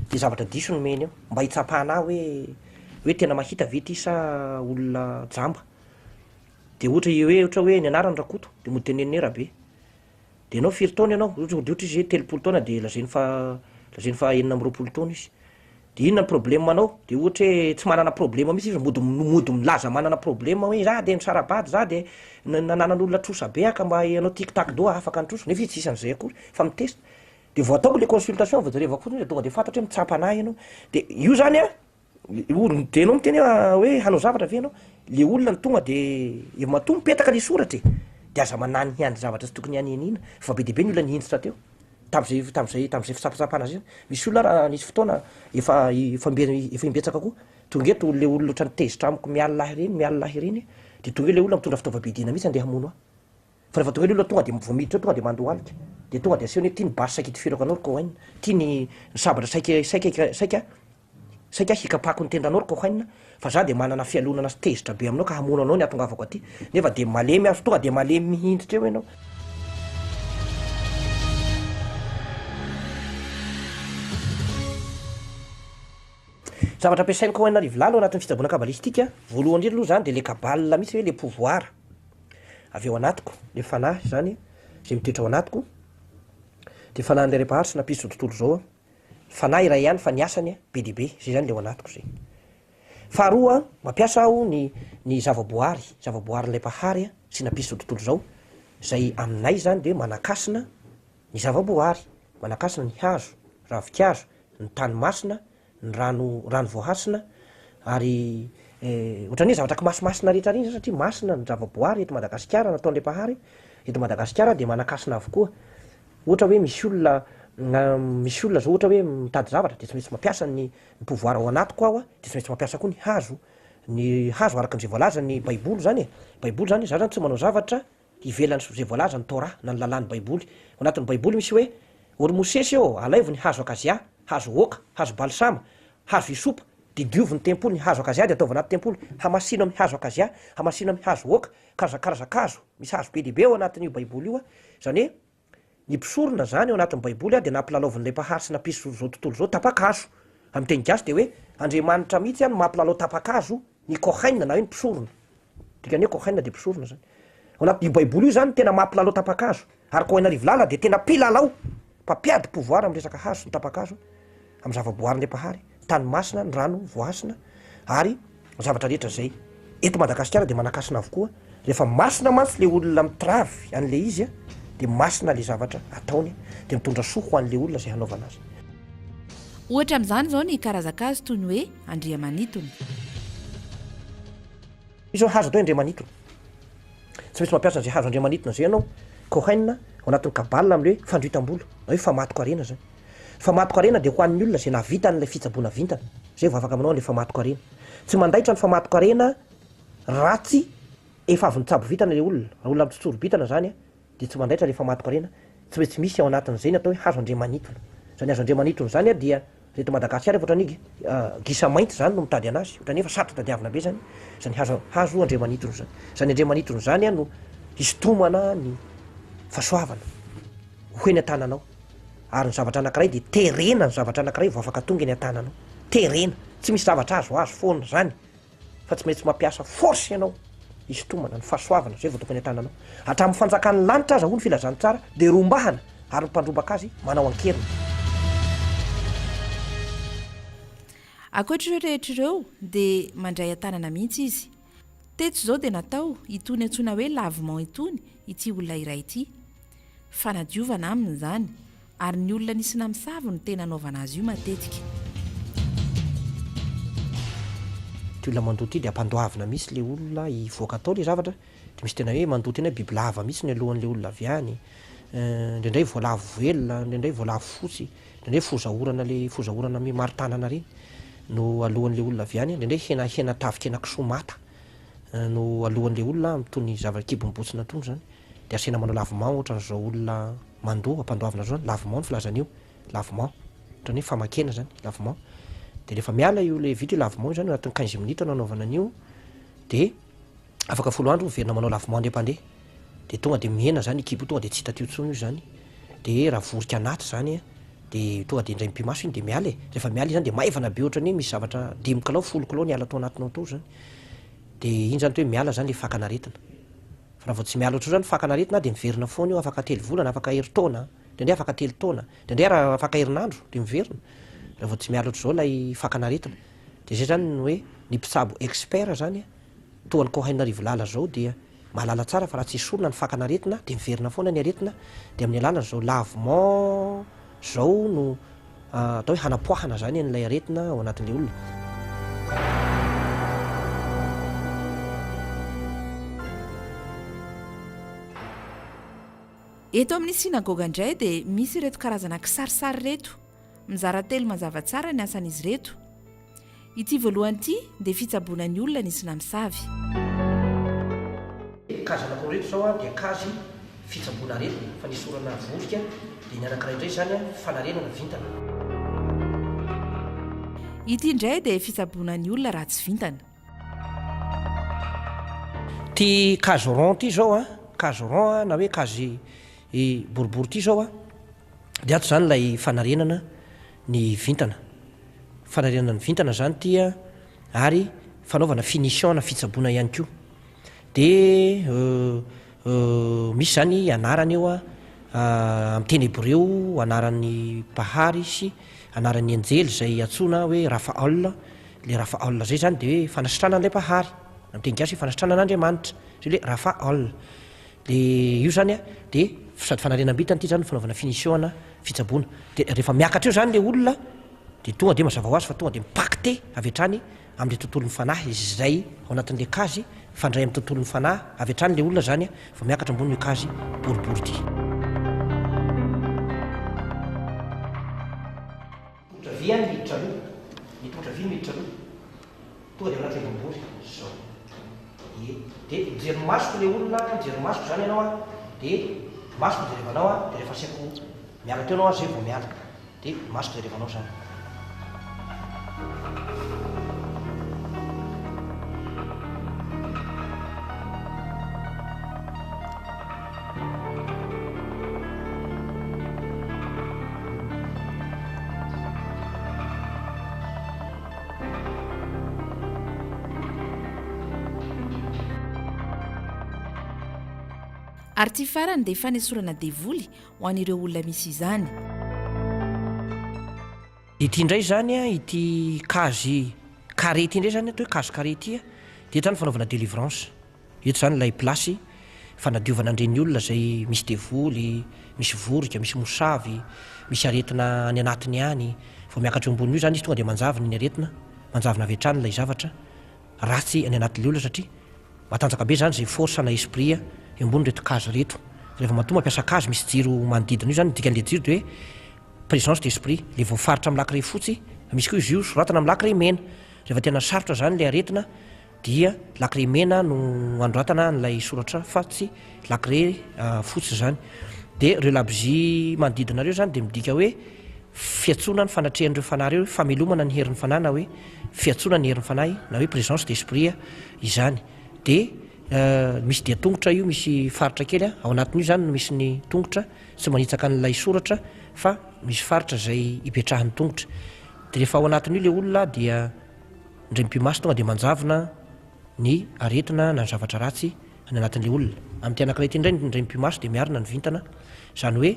de zavatra diso no omeny eo, mba hitsapana ahy hoe hoe tena mahita ve ty sa olona jamba, de ohatra hoe ohatra hoe ny anarany Rakoto de mody teneniny hoe Rabe, de ianao firy taona ianao, ohatra ohatra izy hoe 30 taona de lazainy fa lazainy fa 26 taona izy, De inona ny problème anao? De ohatra hoe tsy manana problème mihitsy izy, mody mody milaza manana problème hoe za de nisara-bady, za de nananan'olona trosa be aho ka mba ianao tic tac do afaka ny trosa, nefa izy tsisy an'izay akory fa mi-test. De vao ataoko le consultation vao jerevako fotsiny de tonga de fantatro hoe mitsapa anah ianao. De io zany an, de ianao miteny hoe hanao zavatra ve ianao? Le olona no tonga de matoa mipetaka le soratra e, de aza manany hiandry zavatra tsy tokony hanihaniana fa be dia be ny olona nihinjitra teo. Tamin'izay tamin'izay tamin'izay fitsapatsapana zay, misy olona raha nisy fotoana efa efa imbe- efa imbetsaka koa, tonga eto le olona ohatran'ny tezitra amiko mialona ahy ireny mialona ahy ireny, de tonga eo le olona mitondra fitaovam-piadiana mihitsy andeha hamono ahy, fa rehefa tonga eo le olona tonga de vao miditra eo tonga de mandohalika, de tonga de asehony hoe ty ny basy saika hitifirako anao ry Cohen, ty ny ny sabatra saika saika saika Saika hikapako ny tendanao ry Cohen fa za dia manana fialonana sy tezitra be aminao ka hamono anao ny hatongavako aty nefa dia malemy aho tonga dia malemy mihindritra eo ianao. Zavatra ampiasain'i Cohen Rivolala ao anatin'ny fitsaboana kabalistika, voalohany indrindra aloha zany dia le kabale mihitsy hoe le pouvoir avy ao anatiko, le fanahy zany zay mitoetra ao anatiko, dia fanahin'ilay Ray Mpahary sy nampisy izao tontolo izao. Fanahy iray ihany fa ny asany be dia be, zay zany le ao anatiko zay. Faharoa, mampiasa aho ny ny zavaboary, zavaboarin'ilay Mpahary sy nampisy izao tontolo izao, zay aminay zany de manakasina ny zavaboary, manakasina ny hazo, ravinkazo, ny tany masina, ny rano rano voahasina, ary ohatran'ny hoe zavatra kimasimasina rehetra reny zany satria masina ny zavaboary eto Madagasikara nataon'ilay Mpahary eto Madagasikara dia manakasina avokoa. Ohatra hoe misy olona misy olona zao ohatra hoe mitady zavatra de tsy maintsy mampiasa ny ny pouvoir ao anatiko aho a, de tsy maintsy mampiasa koa ny hazo, ny hazo araka an'izay voalazan'ny baiboly zany e, baiboly zany za zany tsy manao zavatra ivelan'ny zay voalazan'ny Torah na ny lalàn'ny baiboly, ao anatin'ny baiboly misy hoe, ô ry Mosesy ô, alaivo ny hazo akazia, hazo oaka, hazo balsama, hazo hysopa, de diovy ny tempoly, ny hazo akazia de ataovy anaty tempoly, hamasino amin'ny hazo akazia, hamasino amin'ny hazo oaka, karazakarazan-kazo, misy hazo be dia be ao anatin'io baiboly io a, izany hoe ny mpisorona zany ao anatin'ny baiboly a dia nampilalaovin'ilay mpahary sy nampisy izao tontolo izao tapa-kazo, amin'ny teny gasy dia hoe Andriamanitra mihitsy a no mampilalao tapa-kazo ny kohen na hoe ny mpisorona, dikany hoe kohen dia mpisorona zany, ao anatin'io baiboly io zany tena mampilalao tapa-kazo, ary kohen Rivolala dia tena mpilalao, mpampiady pouvoir amin'ny resaka hazo sy ny tapa-kazo. amin'ny zavaboarin'ilay Mpahary, tany masina, ny rano voahasina ary ny zavatra rehetra izay eto Madagasikara dia manan-kasina avokoa, rehefa masina mantsy le olona mitravy an'le izy dia masina le zavatra ataony dia mitondra soa ho an'le olona izay hanaovana azy. Ohatra amin'izany izao ny karazan-kazo toy ny hoe andriamanitony. Misy izao hazo atao hoe andriamanitony. Tsy maintsy mampiasa an'izay hazo andriamanitona izay ianao, Kohen, ao anatin'ny Kabbalah amin'ilay hoe fandrohitam-bola, na hoe famatiko-harena izany. Famatiko-harena dia ho an'ny olona izay nahavita an'ilay fitsaboana vintana, izay vao afaka manao an'ilay famatiko-harena. Tsy mandaitra ny famatiko-harena raha tsy efa avy nitsabo vintana ilay olona. Raha olona mitsotsorobintana izany dia tsy mandaitra ilay famatiko-harena, tsy maintsy misy ao anatin'izay ny atao hoe hazo andriamanitona. Izany hazo andriamanitona izany dia Raha eto Madagasikara efa ohatran'ny gisa mainty izany no mitady anazy, ohatran'ny efa sarotra tadiavina be izany, izany hazo hazo andriamanitony izany. Izany andriamanitony izany no hisintomana ny fahasoavana ho eny an-tananao. Ary ny zavatra anankiray dia terena ny zavatra anankiray vao afaka tonga eny an-tananao. Terena. Tsy misy zavatra azoazo foana izany. fa tsy maintsy mampiasa force ianao hisintomana ny fahasoavana zay vao tokony an-tananao. Hatramin'ny fanjakan'ny lanitra aza hoy ny filazantsara dia rombahana ary ny mpandrombaka azy manao an-keriny. Ankoatra ireo rehetra ireo dia mandray an-tanana mihitsy izy. Teto izao dia natao itony antsoina hoe lavement itony ity olona iray ity. Fanadiovana aminy izany ary ny olona nisy namosavy no tena anaovana azy io matetika. Ity olona mandoa ity dia ampandoavina mihitsy ilay olona hivoaka tao ilay zavatra, dia misy tena hoe mandoa tena hoe bibilava mihitsy ny alohan'ilay olona avy any, indraindray voalavo velona, indraindray voalavo fotsy, indraindray foza orana ilay foza orana marin-tanana ireny no alohan'ilay olona avy any, indraindray hena hena tavin-kena kisoa mata no alohan'ilay olona amin'itony zava-kibo mibontsina itony izany. Dia asiana manao lavement ohatran'izao olona mandoa ampandoavina zao zany, lavement ny filazana io, lavement, ohatran'ny hoe famakena zany, lavement. Dia rehefa miala io le vita io lavement io zany ao anatin'ny quinze minutes no anaovana an'io, dia afaka folo andro miverina manao lavement indray mpandeha, dia tonga dia mihena zany io kibo io, tonga dia tsy hita teo intsony io zany, dia raha vorika anaty zany an, dia tonga dia indray mipi-maso iny dia miala e, rehefa miala iny zany dia maivana be ohatran'ny hoe misy zavatra dimy kilao folo kilao niala tao anatinao tao zany, dia iny zany atao hoe miala zany le fakan'aretina. Fa raha vao tsy miala ohatr'izao zany fakana aretina dia miverina foana io afaka telo volana, afaka herintaona, indraindray afaka telo taona, indraindray ary afaka herinandro dia miverina, raha vao tsy miala ohatr'izao ilay fakana aretina. Dia izay zany ny hoe ny mpitsabo expert zany toa an'i Cohen Rivolala zao dia mahalala tsara fa raha tsy esorina ny fakana aretina dia miverina foana ny aretina dia amin'ny alalan'izao lavement zao no atao hoe hanapoahana zany an'ilay aretina ao anatin'ilay olona. Eto amin'ny synagoga indray dia misy ireto karazana kisarisary ireto. Mizara telo mazava tsara ny asan'izy ireto. Ity voalohany ity dia fitsaboana ny olona nisy namosavy. Kazy anankiroa ireto izao dia kazy fitsaboana aretina, fanesorana vorika, dia ny anankiray indray izany fanarenana vintana. Ity indray dia fitsaboana ny olona ratsy vintana. Ity kazy rond ity izao an, kazy rond na hoe kazy boribory ity izao an, dia ato izany ilay fanarenana ny vintana. Fanarenana ny vintana izany ity an, ary fanaovana finition na fitsaboana ihany koa. Dia misy izany anarana eo an, amin'ny teny hebreo anaran'ny Mpahary sy anaran'ny anjely izay antsoina hoe Raphaël, ilay Raphaël izay izany dia hoe fanasitranana ilay Mpahary, amin'ny teny gasy hoe fanasitranana an'Andriamanitra, izay ilay Raphaël. Dia io izany an, dia sady fanarenam-bintana ity izany no fanaovana finition ana fitsaboana. Dia rehefa miakatra eo izany ilay olona dia tonga dia mazava ho azy fa tonga dia mi-pacter avy hatrany amin'ilay tontolon'ny fanahy izay ao anatin'ilay kazy, mifandray amin'ny tontolon'ny fanahy avy hatrany ilay olona izany vao miakatra ambonin'io kazy boribory ity. Tongotra havia ny miditra aloha, ny tongotra havia no miditra aloha. Tonga dia ao anatin'ny boribory zao. Ie. Dia mijery ny masoko ilay olona, mijery ny masoko izany ianao an, dia ny masoko jerevanao an, dia rehefa asaiko miala teo ianao an, zay vao miala. Dia ny masoko jerevanao izany. Ary ity farany dia fanesorana devoly ho an'ireo olona misy izany. Ity indray izany an, ity case carré ity indray izany atao hoe case carré ity an, dia eto izany fanaovana délivrance. Eto izany ilay place fanadiovana an'ireny olona izay misy devoly, misy vorika, misy mosavy, misy aretina any anatiny any, vao miakatra eo ambonin'io izany izy tonga dia manjavona iny aretina, manjavona avy hatrany ilay zavatra ratsy any anatin'ilay olona satria matanjaka be izany izay force na esprit eo ambonin'ireto case ireto. Rehefa matoa mampiasa case misy jiro manodidina io izany, ny dikan'ilay jiro dia hoe présence d'esprit, ilay voafaritra amin'ny lakile fotsy, misy koa izy io soratana amin'ny lakile mena, rehefa tena sarotra izany ilay aretina Dia lakile mena no anoratana an'ilay soratra fa tsy lakile fotsy izany. Dia ireo labozia manodidina ireo izany dia midika hoe fiantsoana ny fanatrehan'ireo fanahy ireo, famelomana ny herin'ny fanahy na hoe fiantsoana ny herin'ny fanahy na hoe présence d'esprit izany. Dia misy dian-tongotra io, misy faritra kely, ao anatin'io izany no misy ny tongotra, tsy manitsaka an'ilay soratra fa misy faritra izay ipetrahan'ny tongotra. Dia rehefa ao anatin'io ilay olona dia. Indray mipi-maso tonga dia manjavona ny aretina na ny zavatra ratsy any anatin'ilay olona. Amin'ity anankiray ity indray ny indray mipi-maso dia miarina ny vintana, izany hoe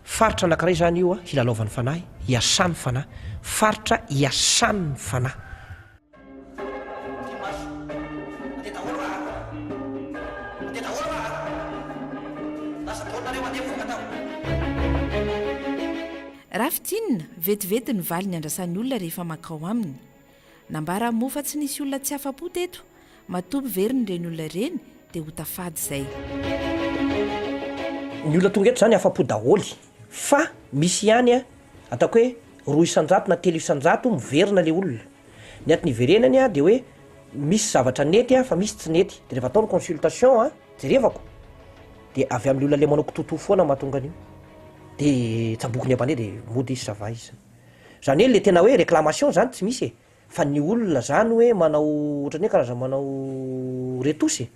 faritra anankiray izany io hilalaovan'ny fanahy, hiasan'ny fanahy. Faritra hiasan'ny fanahy. Raha fintinina, vetivety ny valiny andrasan'ny olona rehefa mankao aminy. Nambarany moa fa tsy nisy olona tsy afa-po teto, matoa miverina ireny olona ireny dia ho tafady izay. Ny olona tonga eto zany afa-po daholo fa misy ihany ataoko hoe 2% na 3% miverina le olona. Ny antony iverenany dia hoe misy zavatra nety fa misy tsy nety de rehefa atao ny consultation jerevako de avy amin'ny olona le manao kitoatoa foana mahatonga an'io de tsaboko ny ampandeha de mody izy ça va izy. Zany hoe le tena hoe réclamation zany tsy misy e, fa ny olona zany hoe manao ohatran'ny hoe karazana manao retouche e,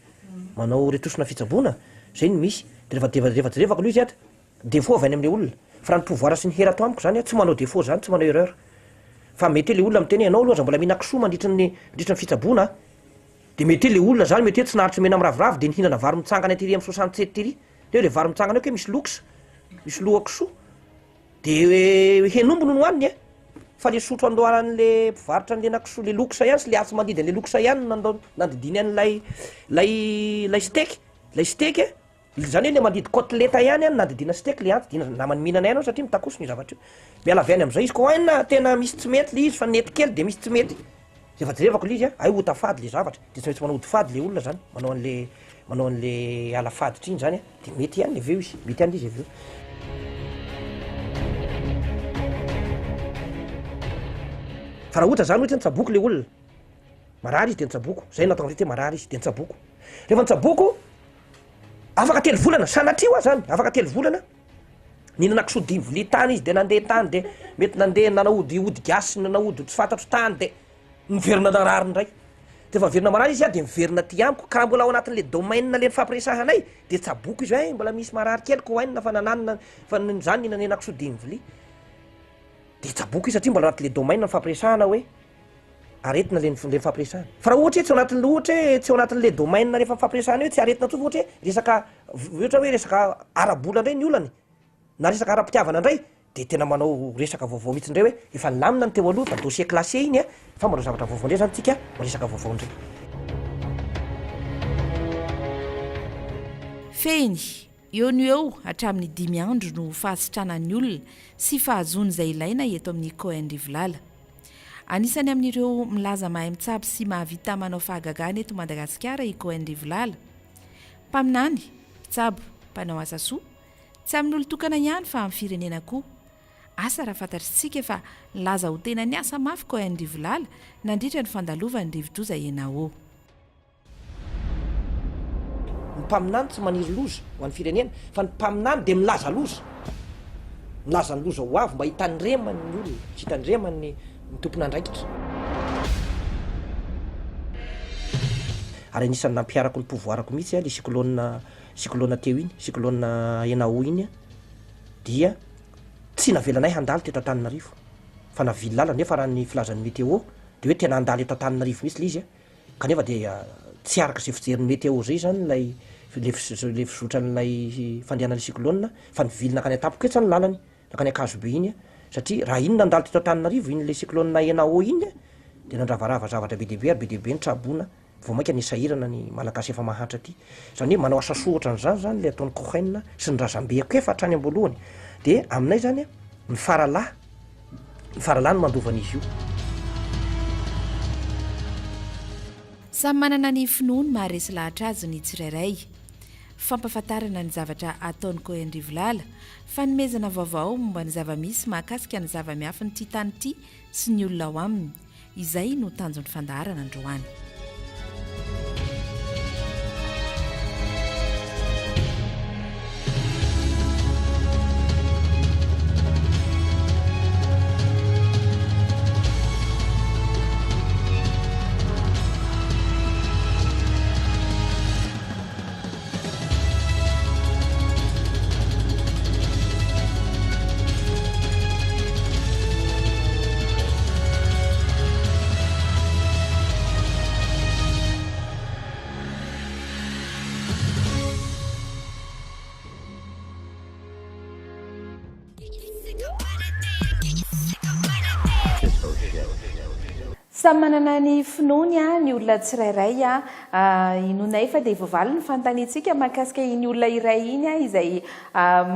manao retouche-na fitsaboana, zay no misy, de rehefa de rehefa jerevako aloha izy ato, défaut avy any amle olona, fa raha ny pouvoir sy ny hery ato amiko zany an, tsy manao défaut zany, tsy manao erreur, fa mety hoe le olona miteny hoe ianao aloha aza mbola mihinan-kisoa mandritry ny mandritry ny fitsaboana an, de mety hoe le olona zany mety hoe tsy naharitry mena miraviravy de nihinana vary mitsangana tery amin'ny 67 tery, de hoe le vary mitsangana io kay misy lox, misy loha-kisoa. De henomby no nohaniny e! Fa le sotro andoharan'le mpivarotra an'le henakisoa le loksa ihany sy le antsy mandidy an'le loksa ihany no nandao nandidiany an'ilay lay lay steak, lay steak e! Zany hoe le mandidy côtelette ihany an nandidiana steak le antsy, dina namany mihinana ihany ao satria mitakosona io zavatra io. Miala avy any am'zay izy koa hainona tena misy tsy mety le izy fa nety kely de misy tsy mety. Rehefa jerevako le izy a, hay ota fady le zavatra, de tsy maintsy manao ody fady le olona zany, manao an'le manao an'le ala faditra iny zany a, de mety ihany avy eo izy, mety ihany le izy avy eo. Fa raha ohatra zany ohatra hoe nitsaboko le olona, marary izy de nitsaboko, zay no natao hoe marary izy de nitsaboko, rehefa nitsaboko, afaka telo volana, sanatria hoa zany, afaka telo volana, nihinana kisoa dimy vilia tany izy de nandeha tany de mety nandeha nanao ody ody gasy nanao ody tsy fantatro tany de niverina narary indray de efa miverina marary izy a de miverina aty amiko ka raha mbola ao anatin'le domaine le nifampiresahanay de tsaboko izy hoe mbola misy marary kely ko hainina fa nananina fa zany nihinanena kisoa dimy vilia de tsaboko izy satria mbola anatin'le domaine nifampiresahana hoe aretina le le nifampiresahana. Fa raha ohatra hoe tsy ao anatin'le ohatra hoe tsy ao anatin'le domaine rehefa nifampiresahana io tsy aretina intsony fa ohatra hoe resaka ohatra hoe resaka ara-bola indray ny olany na resaka ara-pitiavana indray de tena manao resaka vaovao mihitsy indray hoe efa nilamina ny teo aloha fa dossier classé iny a fa manao zavatra vaovao indray zany tsika miresaka vaovao indray. Fehiny, eo no eo hatramin'ny dimy andro no fahasitranan'ny olona sy fahazoany izay ilaina eto amin'ny Cohen Rivolala. Anisany amin'ireo milaza mahay mitsabo sy mahavita manao fahagagana eto Madagasikara i Cohen Rivolala. Mpaminany, mpitsabo, mpanao asa soa. Tsy amin'olon-tokana ihany fa amin'ny firenena koa. Asa raha fantatr'isika fa nilaza ho tena niasa mafy Cohen Rivolala nandritra ny fandalovan'ny rivodoza Enawo. Ny mpaminany tsy maniry loza ho an'ny firenena fa ny mpaminany dia milaza loza, milaza ny loza ho avy mba hitandremany ny olona sy hitandremany ny tompon'andraikitra. Ary anisan'ny nampiharako ny pouvoir-ko mihitsy le cyclone cyclone teo iny, cyclone Enawo iny dia tsy navelanay handalo teto Antananarivo fa navily lalana nefa raha ny filazan'ny météo dia hoe tena handalo eto Antananarivo mihitsy le izy a. Kanefa dia tsy araka izay fijerin'ny météo izay izany ilay ilay fizotran'ilay fandehanan'ilay cyclone fa nivily nankany Antampoketsa ny lalany, nankany Ankazobe iny satria raha iny nandalo teto Antananarivo iny ilay cyclone Enao iny dia nandravarava zavatra be dia be ary be dia be ny traboina vao mainka nisahirana ny Malagasy efa mahantra aty. Izany hoe manao asa soa ohatran'izany izany ilay ataon'i Cohen sy ny razambeko efa hatrany am-boalohany. Dia aminay izany ny faralahy Ny faralahy no mandova an'izy io. Samy manana ny finoany maharesy lahatra azy ny tsirairay. Fampahafantarana ny zavatra ataon'i Cohen Rivolala, fanomezana vaovao momba ny zava-misy mahakasika ny zava-miafin'ity tany ity sy ny olona ao aminy. Izay no tanjon'ny fandaharana androany. Samy manana ny finoany ny olona tsirairay. Inoanay fa dia voavaly ny fanontaniantsika mahakasika iny olona iray iny izay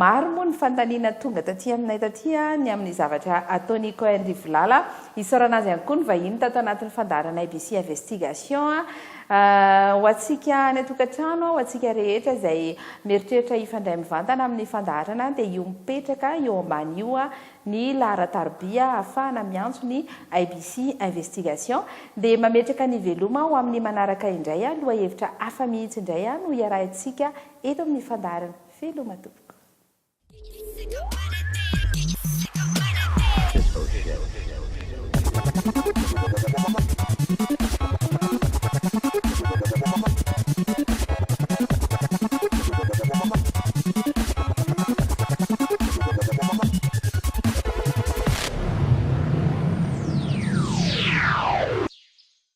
maro moa ny fanontaniana tonga taty aminay taty ny amin'ny zavatra ataon'i Cohen Rivolala. Isaorana azy ihany koa ny vahiny tato anatin'ny fandaharana ABC Investigation. Ho antsika any an-tokantrano, ho antsika rehetra izay mieritreritra hifandray mivantana amin'ny fandaharana dia io mipetraka eo ambany io ny laharan-tarobia ahafahana miantso ny IBC Investigation. Dia mametraka ny veloma ho amin'ny manaraka indray lohahevitra hafa mihitsy indray no iarahintsika eto amin'ny fandaharana. Veloma tompoko.